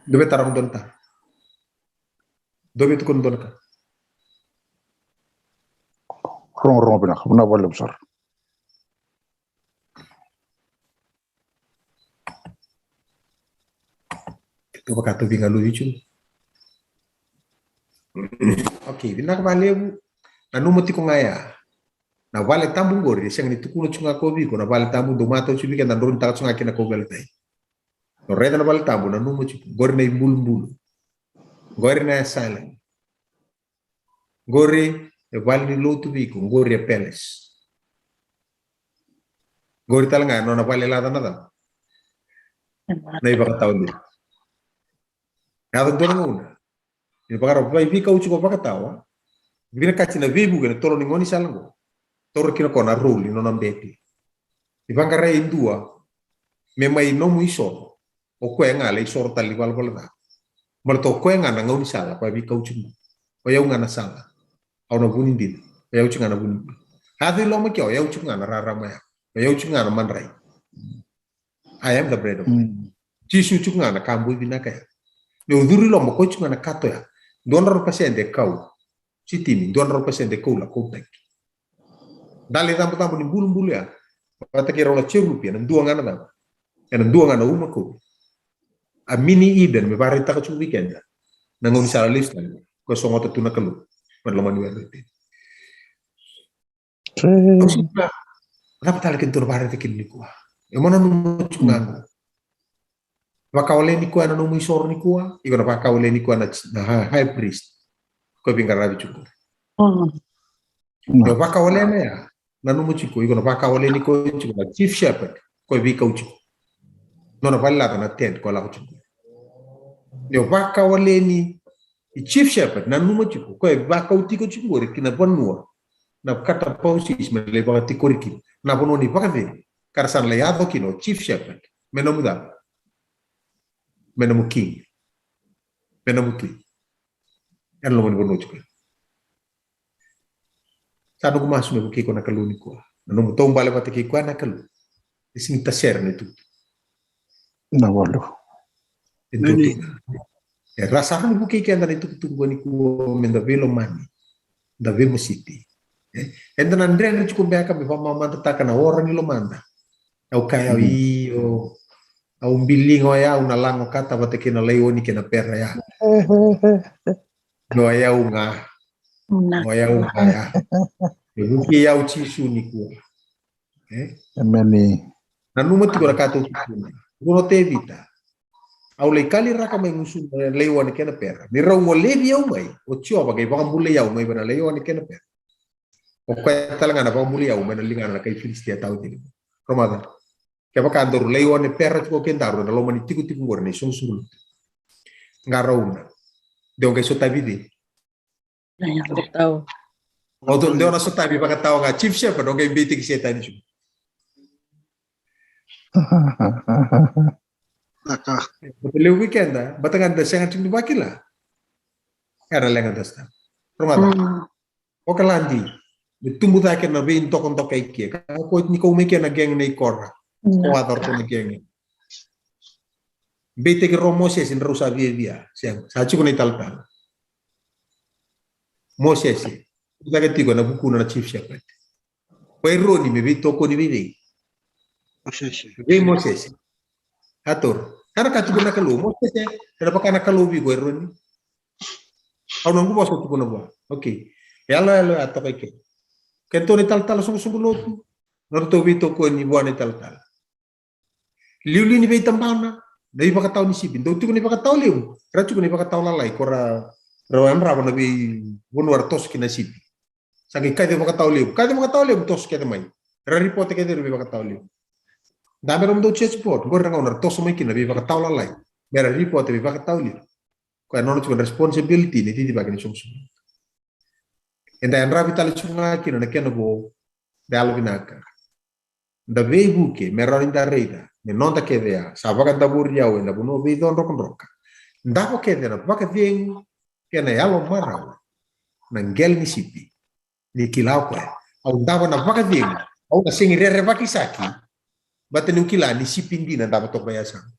Dou via tara dua na taro. Dou via tukuna dua na ka. Rogorogo vinaka, vinaka vakalevu sara. Keitou vaka tou veigaluvi tu. Okay, vinaka vakalevu. Nanuma tiko ga ya. Na vale tabu qori, e sega ni tukuna tu ga ko vei iko na vale tabu, dou matau tu vei keda, drau nuitaka tu ga kina kauveilatai. Dou raica na vale tabu, nanuma tiko, qori na ibulubulu. Qori na asylum. Qori e vale ni lotu vei iko, qori e palace. Qori tale ga e nona vale laca na cava? Na ivakatawa levu. Yaco dua na gauna ni vakarau vakaveikau tiko vakatawa, vinakati na veivuke ena tolo ni gaunisala qo. Taura kina ko na role ni nona bete. Ni vaqarai e dua me mai nomu isoro. O koya ga lai soro tale ni valavala ca. Baleta o koya ga na gaunisala, koya veikau tiko. O yau ga na sala. Au na vu ni dina. O yau tiko ga na vu ni bula. A yaco i loma kea, o yau tiko ga na rarama ya. O yau tiko ga na madrai. I am the bread of life. Jisu tiko ga na ka boi vinaka ya. Ni o curu i loma, o koya tiko ga na kato ya. Dua na drau na pasede e kau. Sitimi, dua na drau na pasede e koula, koutaki. Dali cabocabo ni bulubulu ya. Vata kei rau na cherubi, ena dua ga na cava? Ena dua ga na uma koula. A mini Eden, me vakaraitaka tiko vei keda na gaunisala lesu tale. Ko sogota tu na Kalou mai loma ni were. Cava tale keitou na vakaraica kina nikua? E mo nanuma tiko ga qo. Vakawaleni koya na nomu isoro nikua, iko na vakawaleni koya na, na high, high priest. Ko veiqaravi tiko. Io vakawalena ya, nanuma tiko, iko na vakawaleni koya tiko na chief shepherd, ko veikau tiko. Nona vale laca na tent, ko lako tiko. Io vakawaleni i chief shepherd, nanuma tiko, koya e vakau tiko tiko qori ki na vanua na kata pausis me lai vakatikori kina. Na vanua ni vakacegu, ka ra sa na lai yaco kina o chief shepherd. Me nomu cava? Me nomu king. Me nomu tui. Ena loma ni vanua tiko. Sa noqu masu me vukei iko na Kalou nikua. Na nomu taubale vata kei koya na Kalou. E sigi tasere na itutu. Na walu. E dua tu ga. E ra sa rawa ni vukei keda na itukutuku qo nikua me da veilomani, da veimositi. E, eda na dredre tiko beka me vakamamadataka na ora ni lomada. Au kaya au, io, au biliga o yau na lagokata vata kei na laioni kei na pera ya. O yau ga. O yau ga ya. E vukei au Jisu nikua. E? Emeni. Nanuma tiko na ka tou tukuna. Tukuna o Tevita. Au lai kaliraka mai gusu na laione kei na pera. Ni rau golevi au mai, o Jiova qai vakabulai au mai vei na laione kei na pera. O koya tale ga na vakabulai au mai na ligana na kai Filisitia tau tini. Romaca. Kevaka daru laione pera tiko kedaru ena loma ni tikotiko qori na isoqosoqo lotu. Qarauna. De o qai sotavi cei? Vakatau. O tu, de o na sotavi vakatau ga, chief shepherd, o qai beitaki Setani tu. Naka. Baleta levu vei keda, baleta ga da sega tiko ni vakila. Era leqa da sotavi. Romaca. Mm. O kaladi, me tubu cake na veidokadoka i ke. Ka ko ni kau mai ke na geng nei Kora. Mm. Ko a caratou na geng. Beitaki rau Mosese ni rau sa viavia. Sega, sa tiko na italatala. Mosese, tubu cake tiko na vukuna na chief shepherd. Ko Eroni me veitokoni vei cei? Mosese. Vei Mosese. Ator. Ka na ka tukuna na Kalou. Mosese, era vaka na Kalou vei ko Eroni. Au na guva sa tukuna vua. Okay. Yalo, yalo, ya toka i ke. Kedatou na italatala soqosoqo lotu. Na ratou veitokoni vua na italatala. Liuliu ni veitabana, na ivakatawa ni sipi. Dou tiko na ivakatawa levu, ra tiko na ivakatawa lalai, ko ra, ra yadrava na veivanua ra toso kina na sipi. Sa qai kaci vakatawa levu. Kaci vakatawa levu, toso kece mai. Ra ripote kece ra veivakatawa levu. Dabe ra mudou church board, qori ra gauna ra toso mai kina na veivakatawa lalai. Me ra ripote veivakatawa levu. Koya nona tiko na responsibility ni cicivaki ni soqosoqo. Eda yadravi tale tiko ga kina na kena vo, da yalo vinaka. Da veivuke me rawa ni da raica me noda kece ya, sa vakadavori au ena vanua veicodrokadroka. Davo kece na vakacegu kei na yalo marau na qele ni sipi. Ni kila o koya, au davo na vakacegu, au na sega ni rerevaki Saki. Baleta niu kila ni sipi dina davo toka mai yasana.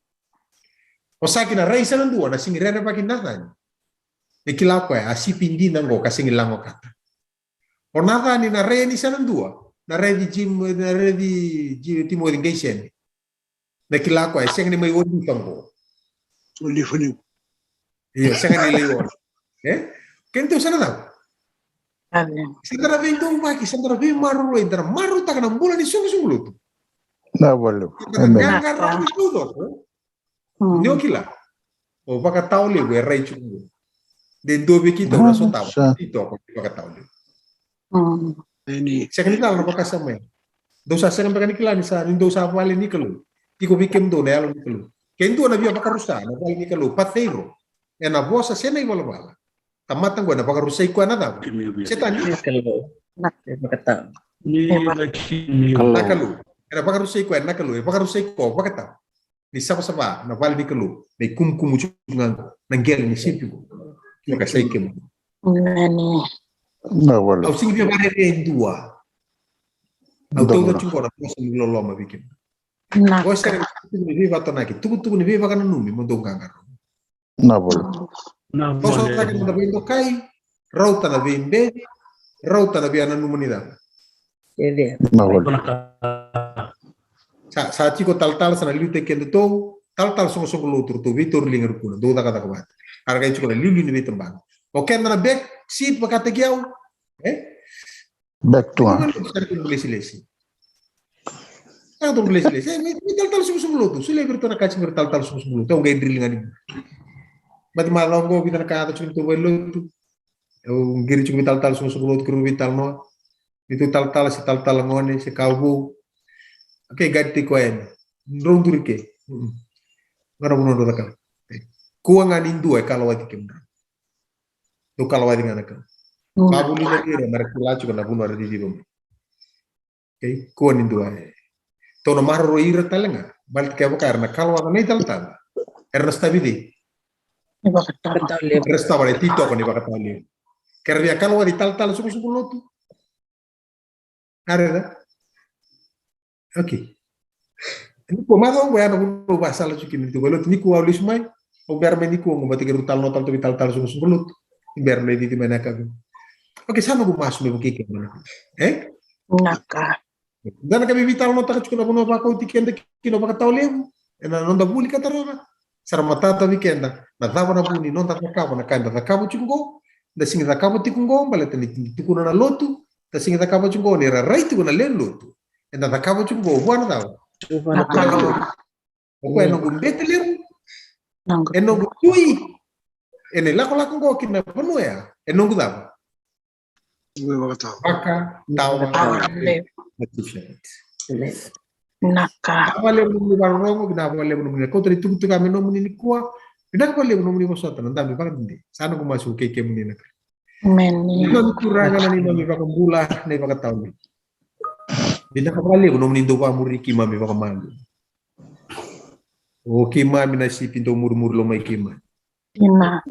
O Saki na rai sa na dua na sega ni rerevaki Nacani. Ni kila o koya a sipi dina qo ka sega ni lagokata. O Nacani na rai yani sa na dua, na raici Jim, na raici Ji-, Timoci qai sene. Na kila koya e sega ni mai olifa qo. Olifa ni. Io, sega ni lai oli. E? Kena tou sa na cava? Amen. Sa dara veidauvaki, sa dara veimaroroi, dara marautaka na bula ni soqosoqo lotu. Na vale. Sa dara gagarau ni taucoko. Mm. Ni o kila. O vakatawa levu e rai tiko qo. De dua vei keitou na sotava. Sa. Keitou ko vakatawa levu. Mm. Sega ni cala na vakasama ya. Dou sa sega beka ni kila ni sa, ni dou sa vale ni Kalou. Tiko vei kemudou na Yalo ni Kalou. Ke dua na via vakarusa na vale ni Kalou, pateiro. Ena vosa se na ivalavala. Tamata qo ena vakarusai koya na cava? Setani. Na Kalou. Na Kalou. Ena vakarusai koya na Kalou. E vakarusai koya vakatawa. Ni savasava na vale ni Kalou, na ikumukumu tiko ga qo, na qele ni sipi qo. Kila ka sai kemu. Emeni. Na vale. Au sega ni via vakarere e dua. Au tauca tiko na vosa ni loloma vei kemu. Naka. Vosa ni tukutuku ni veivatonaki, tukutuku ni veivakananumi, mo dou qaqarauni. Na vale. Na vale. Toso cake na veidokai, rauta na veibeci, rauta na veiyananuma ni cava. Kece. Na vale. Sa, sa tiko talatala sa na liutaki kedatou, talatala soqosoqo lotu, ratou veitauri liga rukuna, dou cakacaka vata. Era qai tiko na liuliu ni veitabana. O keda na back seat vakataki au, e? Back to, a? Sa ratou lesilesi. Sa ratou lesilesi. E, me, me talatala soqosoqo lotu. Solia vei iratou na ka tiko vei ira talatala soqosoqo lotu. Au qai dri liga ni. Baleta macawa qo, vica na ka yaco tiko ni tou vale ni lotu. Au qiri tiko vei talatala soqosoqo lotu, keirau veitalanoa. Ni tou talatala se talatala gone, se ka vou. Okay, qai tiko yani. Drau duri ke. Mm. Qo na vanua drau cakava. Kua ga ni dua e kalawaci kemudrau. Dou kalawaci ga na Kalou. Mm. Vavuli na ira, mera kila tiko na vanua era ciciva mai. Okay, kua ni dua e. Tou na maroroi ira tale ga, baleta kevaka era na kalawaca na italatala, era na sotavi cei? Ni vakatawa levu. Era na sotavi na ititoko ni vakatawa levu. Ke ra via kalawaca italatala soqosoqo lotu. A raica? Okay. Nikua macawa qo ya na vanua au vakasala tiko kina ni tou vale ni lotu, nikua au lesu mai. Au bera mai nikua, au bau tekivu talanoa tale tu vei talatala soqosoqo lotu. Ni bera mai Viti mai na yakavi. Okay, sa noqu masu me vukei kemuni. E? Vinaka. Da na ka veitalanoataka tiko na vanua vakauti keda kina vakatawa levu ena noda vuli ka taroga. Sa ra matata vei keda na cava na vu ni noda cakava na ka eda cakava tiko qo, da sega ni cakava tiko qo baleta ni tukuna na lotu, da sega ni cakava tiko qo ni ra rai tiko na lewe ni lotu. Eda cakava tiko qo vua na cava? O koya e noqu bete levu, e noqu tui. Ena ilakolako qo ki na vanua ya, e noqu cava? Vakatawa. Vinaka. Vinaka vakalevu nomuni vakarorogo, vinaka vakalevu nomuni kauta na itukutuku me nomuni nikua. Vinaka vakalevu nomuni vosota na dabe vakadede. Sa noqu masu kei kemuni na Kalou. Neimami Turaga, na neimami vakabula, na ivakatawa. Vinaka vakalevu nomuni dau vakamuri keimami vakamalua. O keimami na sipi dau murimuri lomai keimami. Ina.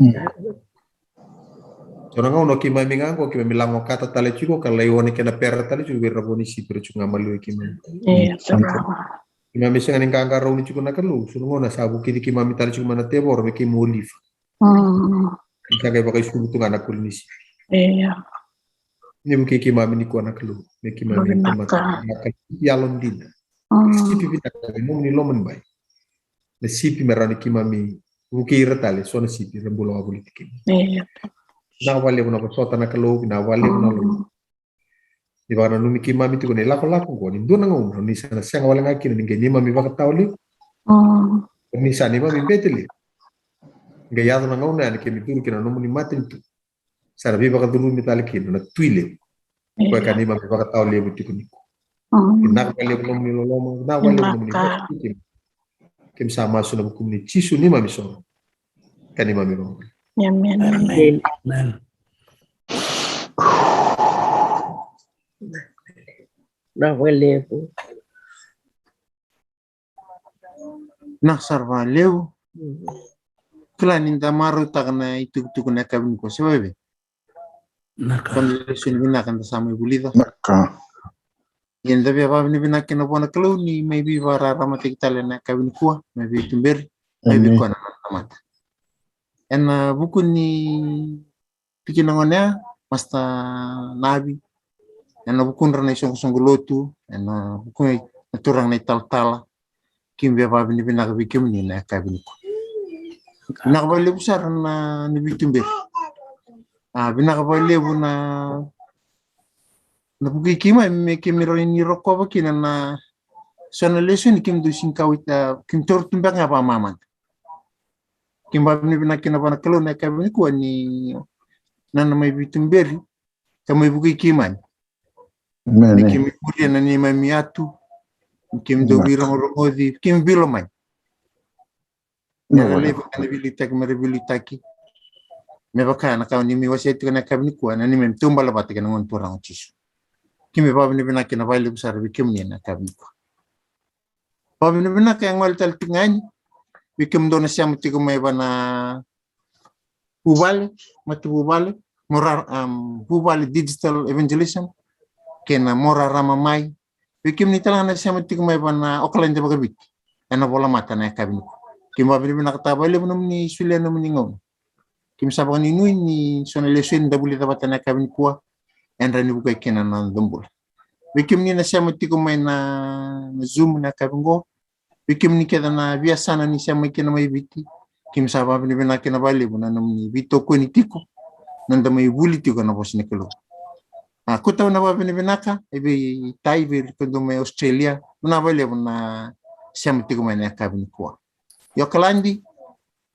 So na gauna o keimami ga qo keimami lagokata tale tiko ka laione kena pera tale tiko vei ira vo ni sipi ra tiko ga maliwai keimami. Keimami sega ni qaqarauni tiko na Kalou, so na gauna sa vukici keimami tale tiko mai na tevoro me keimami olifa. Sa qai vakaisuvu tu ga na koli ni sipi. Ni vukei keimami nikua na Kalou me keimami tamata na Kalou yalodina. Sipi vinaka vei nomuni lomanibai. Na sipi me rawa ni keimami vukei ira tale, so na sipi ra bula wavoliti keimami. Vinaka vakalevu na vosota na Kalou, vinaka vakalevu na loloma. Ni vakananumi keimami tiko na ilakolako oqo ni dua na gauna ni sa na sega wale ga kina ni qai neimami vakatawa levu. Ni sa neimami bete levu. Qai yaco na gauna yani keimami curu kina na nomuni matanitu. Sa na veivakacurumi tale kina na Tui levu. Koya ka neimami vakatawa levu tiko nikua. Vinaka vakalevu nomuni loloma, vinaka vakalevu nomuni vakatiki. Keimami sa masu ena vukumuni Jisu neimami soro ka neimami vakabula. Amen. Vinaka vakalevu. Vinaka sara vakalevu. Kila ni da marautaka na itukutuku na yakavi nikua, se vakaevei? Vinaka. Kena lesoni vinaka da sa mai vulica. Vinaka. Ia da via vakavinavinaka kina vua na Kalou ni mai veivakararamataki tale na yakavi nikua, mai veituberi, mai vei koya na nona tamata. Ena vuku ni tikina gone ya, Master Navi, ena vukudra na isoqosoqo lotu, ena vuku na turaga na italatala, keimami via vakavinavinaka vei kemuni na yakavi nikua. Vinaka vakalevu sara na ni veituberi. A, vinaka vakalevu na na vukei keimami me keimami rawa ni rokova kina na so na lesoni keimami dau sega ni kauaitaka, keimami taura tu beka ga vakamamada. Keimami vakavinavinaka kina vua na Kalou na yakavi nikua ni nona mai veituberi ka mai vukei keimami. Me keimami muria na neimami yatu, me keimami dau veirogorogoci, keimami veilomani. Me ra lai vaka na veiliutaki me ra veiliutaki. Me vaka na ka o ni mai wasea tiko na yakavi nikua, na neimami taubale vata kei na Gone Turaga o Jisu. Keimami vakavinavinaka kina vakalevu sara vei kemuni na yakavi nikua. Vakavinavinaka e gole tale tiko ga yani vei kemudou na sema tiko mai vua na vuvale, matavuvale, Mora, um, Vuvale Digital Evangelism, kei na Morarama Mai, vei kemuni tale ga na sema tiko mai vua na Okaladi vakaviti ena volamata na yakavi nikua. Keimami vakavinavinakataka vakalevu nomuni solia nomuni gauna. Keimami sa vakanuinui ni so na lesoni da vulica vata na yakavi nikua e rawa ni vukei kina na noda bula. Vei kemuni na sema tiko mai na, na Zoom na yakavi oqo, vei kemuni kece na veiyasana ni sema mai kina mai Viti, keimami sa vakavinavinaka kina vakalevu na nomuni veitokoni tiko, na noda mai vuli tiko na vosa ni Kalou. A, kauta na vakavinavinaka e vei Tai, vei ira kece mai Australia, vinaka vakalevu na sema tiko mai na yakavi nikua. I Okaladi,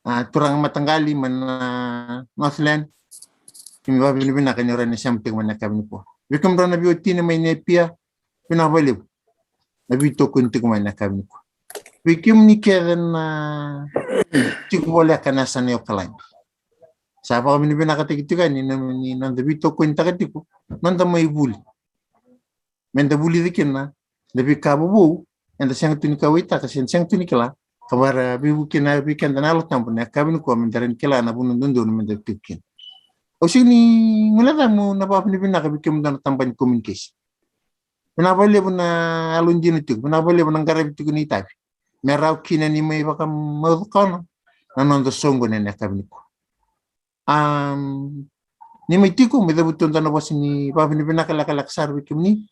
a, turaga mataqali mai na Northland, keimami vakavinavinaka ni o rawa ni sema tiko mai na yakavi nikua. Vei kemudrau na veiwatini mai Napier, vinaka vakalevu na veitokoni tiko mai na yakavi nikua. Vei kemuni kece na tiko voleka ena yasana i Okaladi, sa vakavinavinakataki tiko yani na, ni noda veitokonitaka tiko, noda mai vuli. Meda vulica kina na veika vovou eda sega tu ni kauaitaka se sega tu ni kila, ka vara veivuke na vei keda na Yalo Tabu na yakavi nikua meda rawa ni kila na vanua dodonu meda tiko kina. Au sega ni guilecavi meu na vakavinavinaka vei kemudou na tabana ni communication. Vinaka vakalevu na yalodina tiko, vinaka vakalevu na qaravi tiko ni itavi me rawa kina ni mai vakamaucokona, na noda soqo ena yakavi nikua. Am, ni mai tiko, me cavutu e dua na vosa ni vakavinavinaka lekaleka sara vei kemuni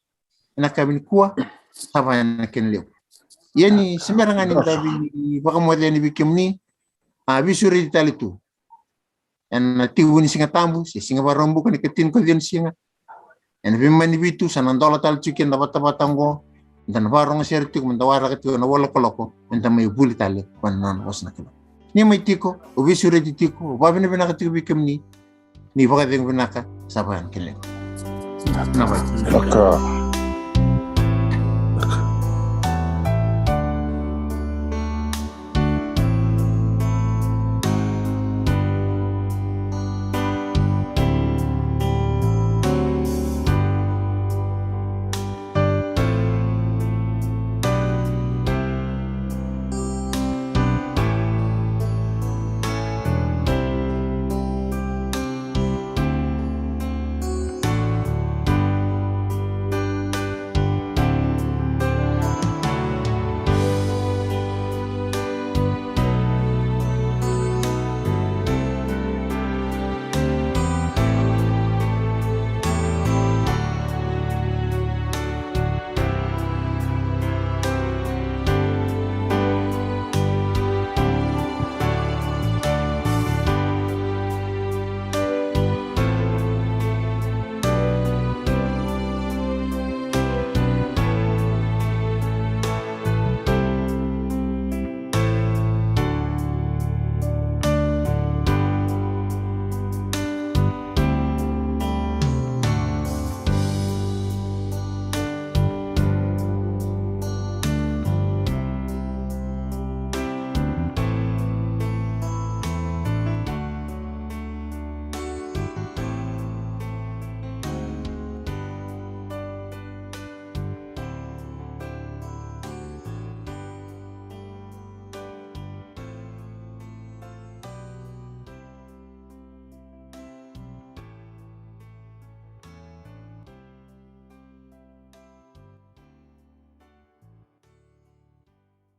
ena yakavi nikua. Sa vaya na kena levu. Ia ni se bera ga ni da via vakamoce yani vei kemuni, a, veisureti tale tu ena tekivu ni Siga Tabu se Siga Vakaraubuka ni ka tinikaciwa ni siga. Ena veimama ni vitu sa na dola tale tiko kina na vatavata oqo. Da na vakarogo sere tiko, me da waraka tiko na ua lokoloko, me da mai vuli tale vua na nona vosa na Kalou. Ni mai tiko, au veisureti tiko, au vakavinavinaka tiko vei kemuni. Ni vakacegu vinaka, sa vaya na kena levu. Na vaya.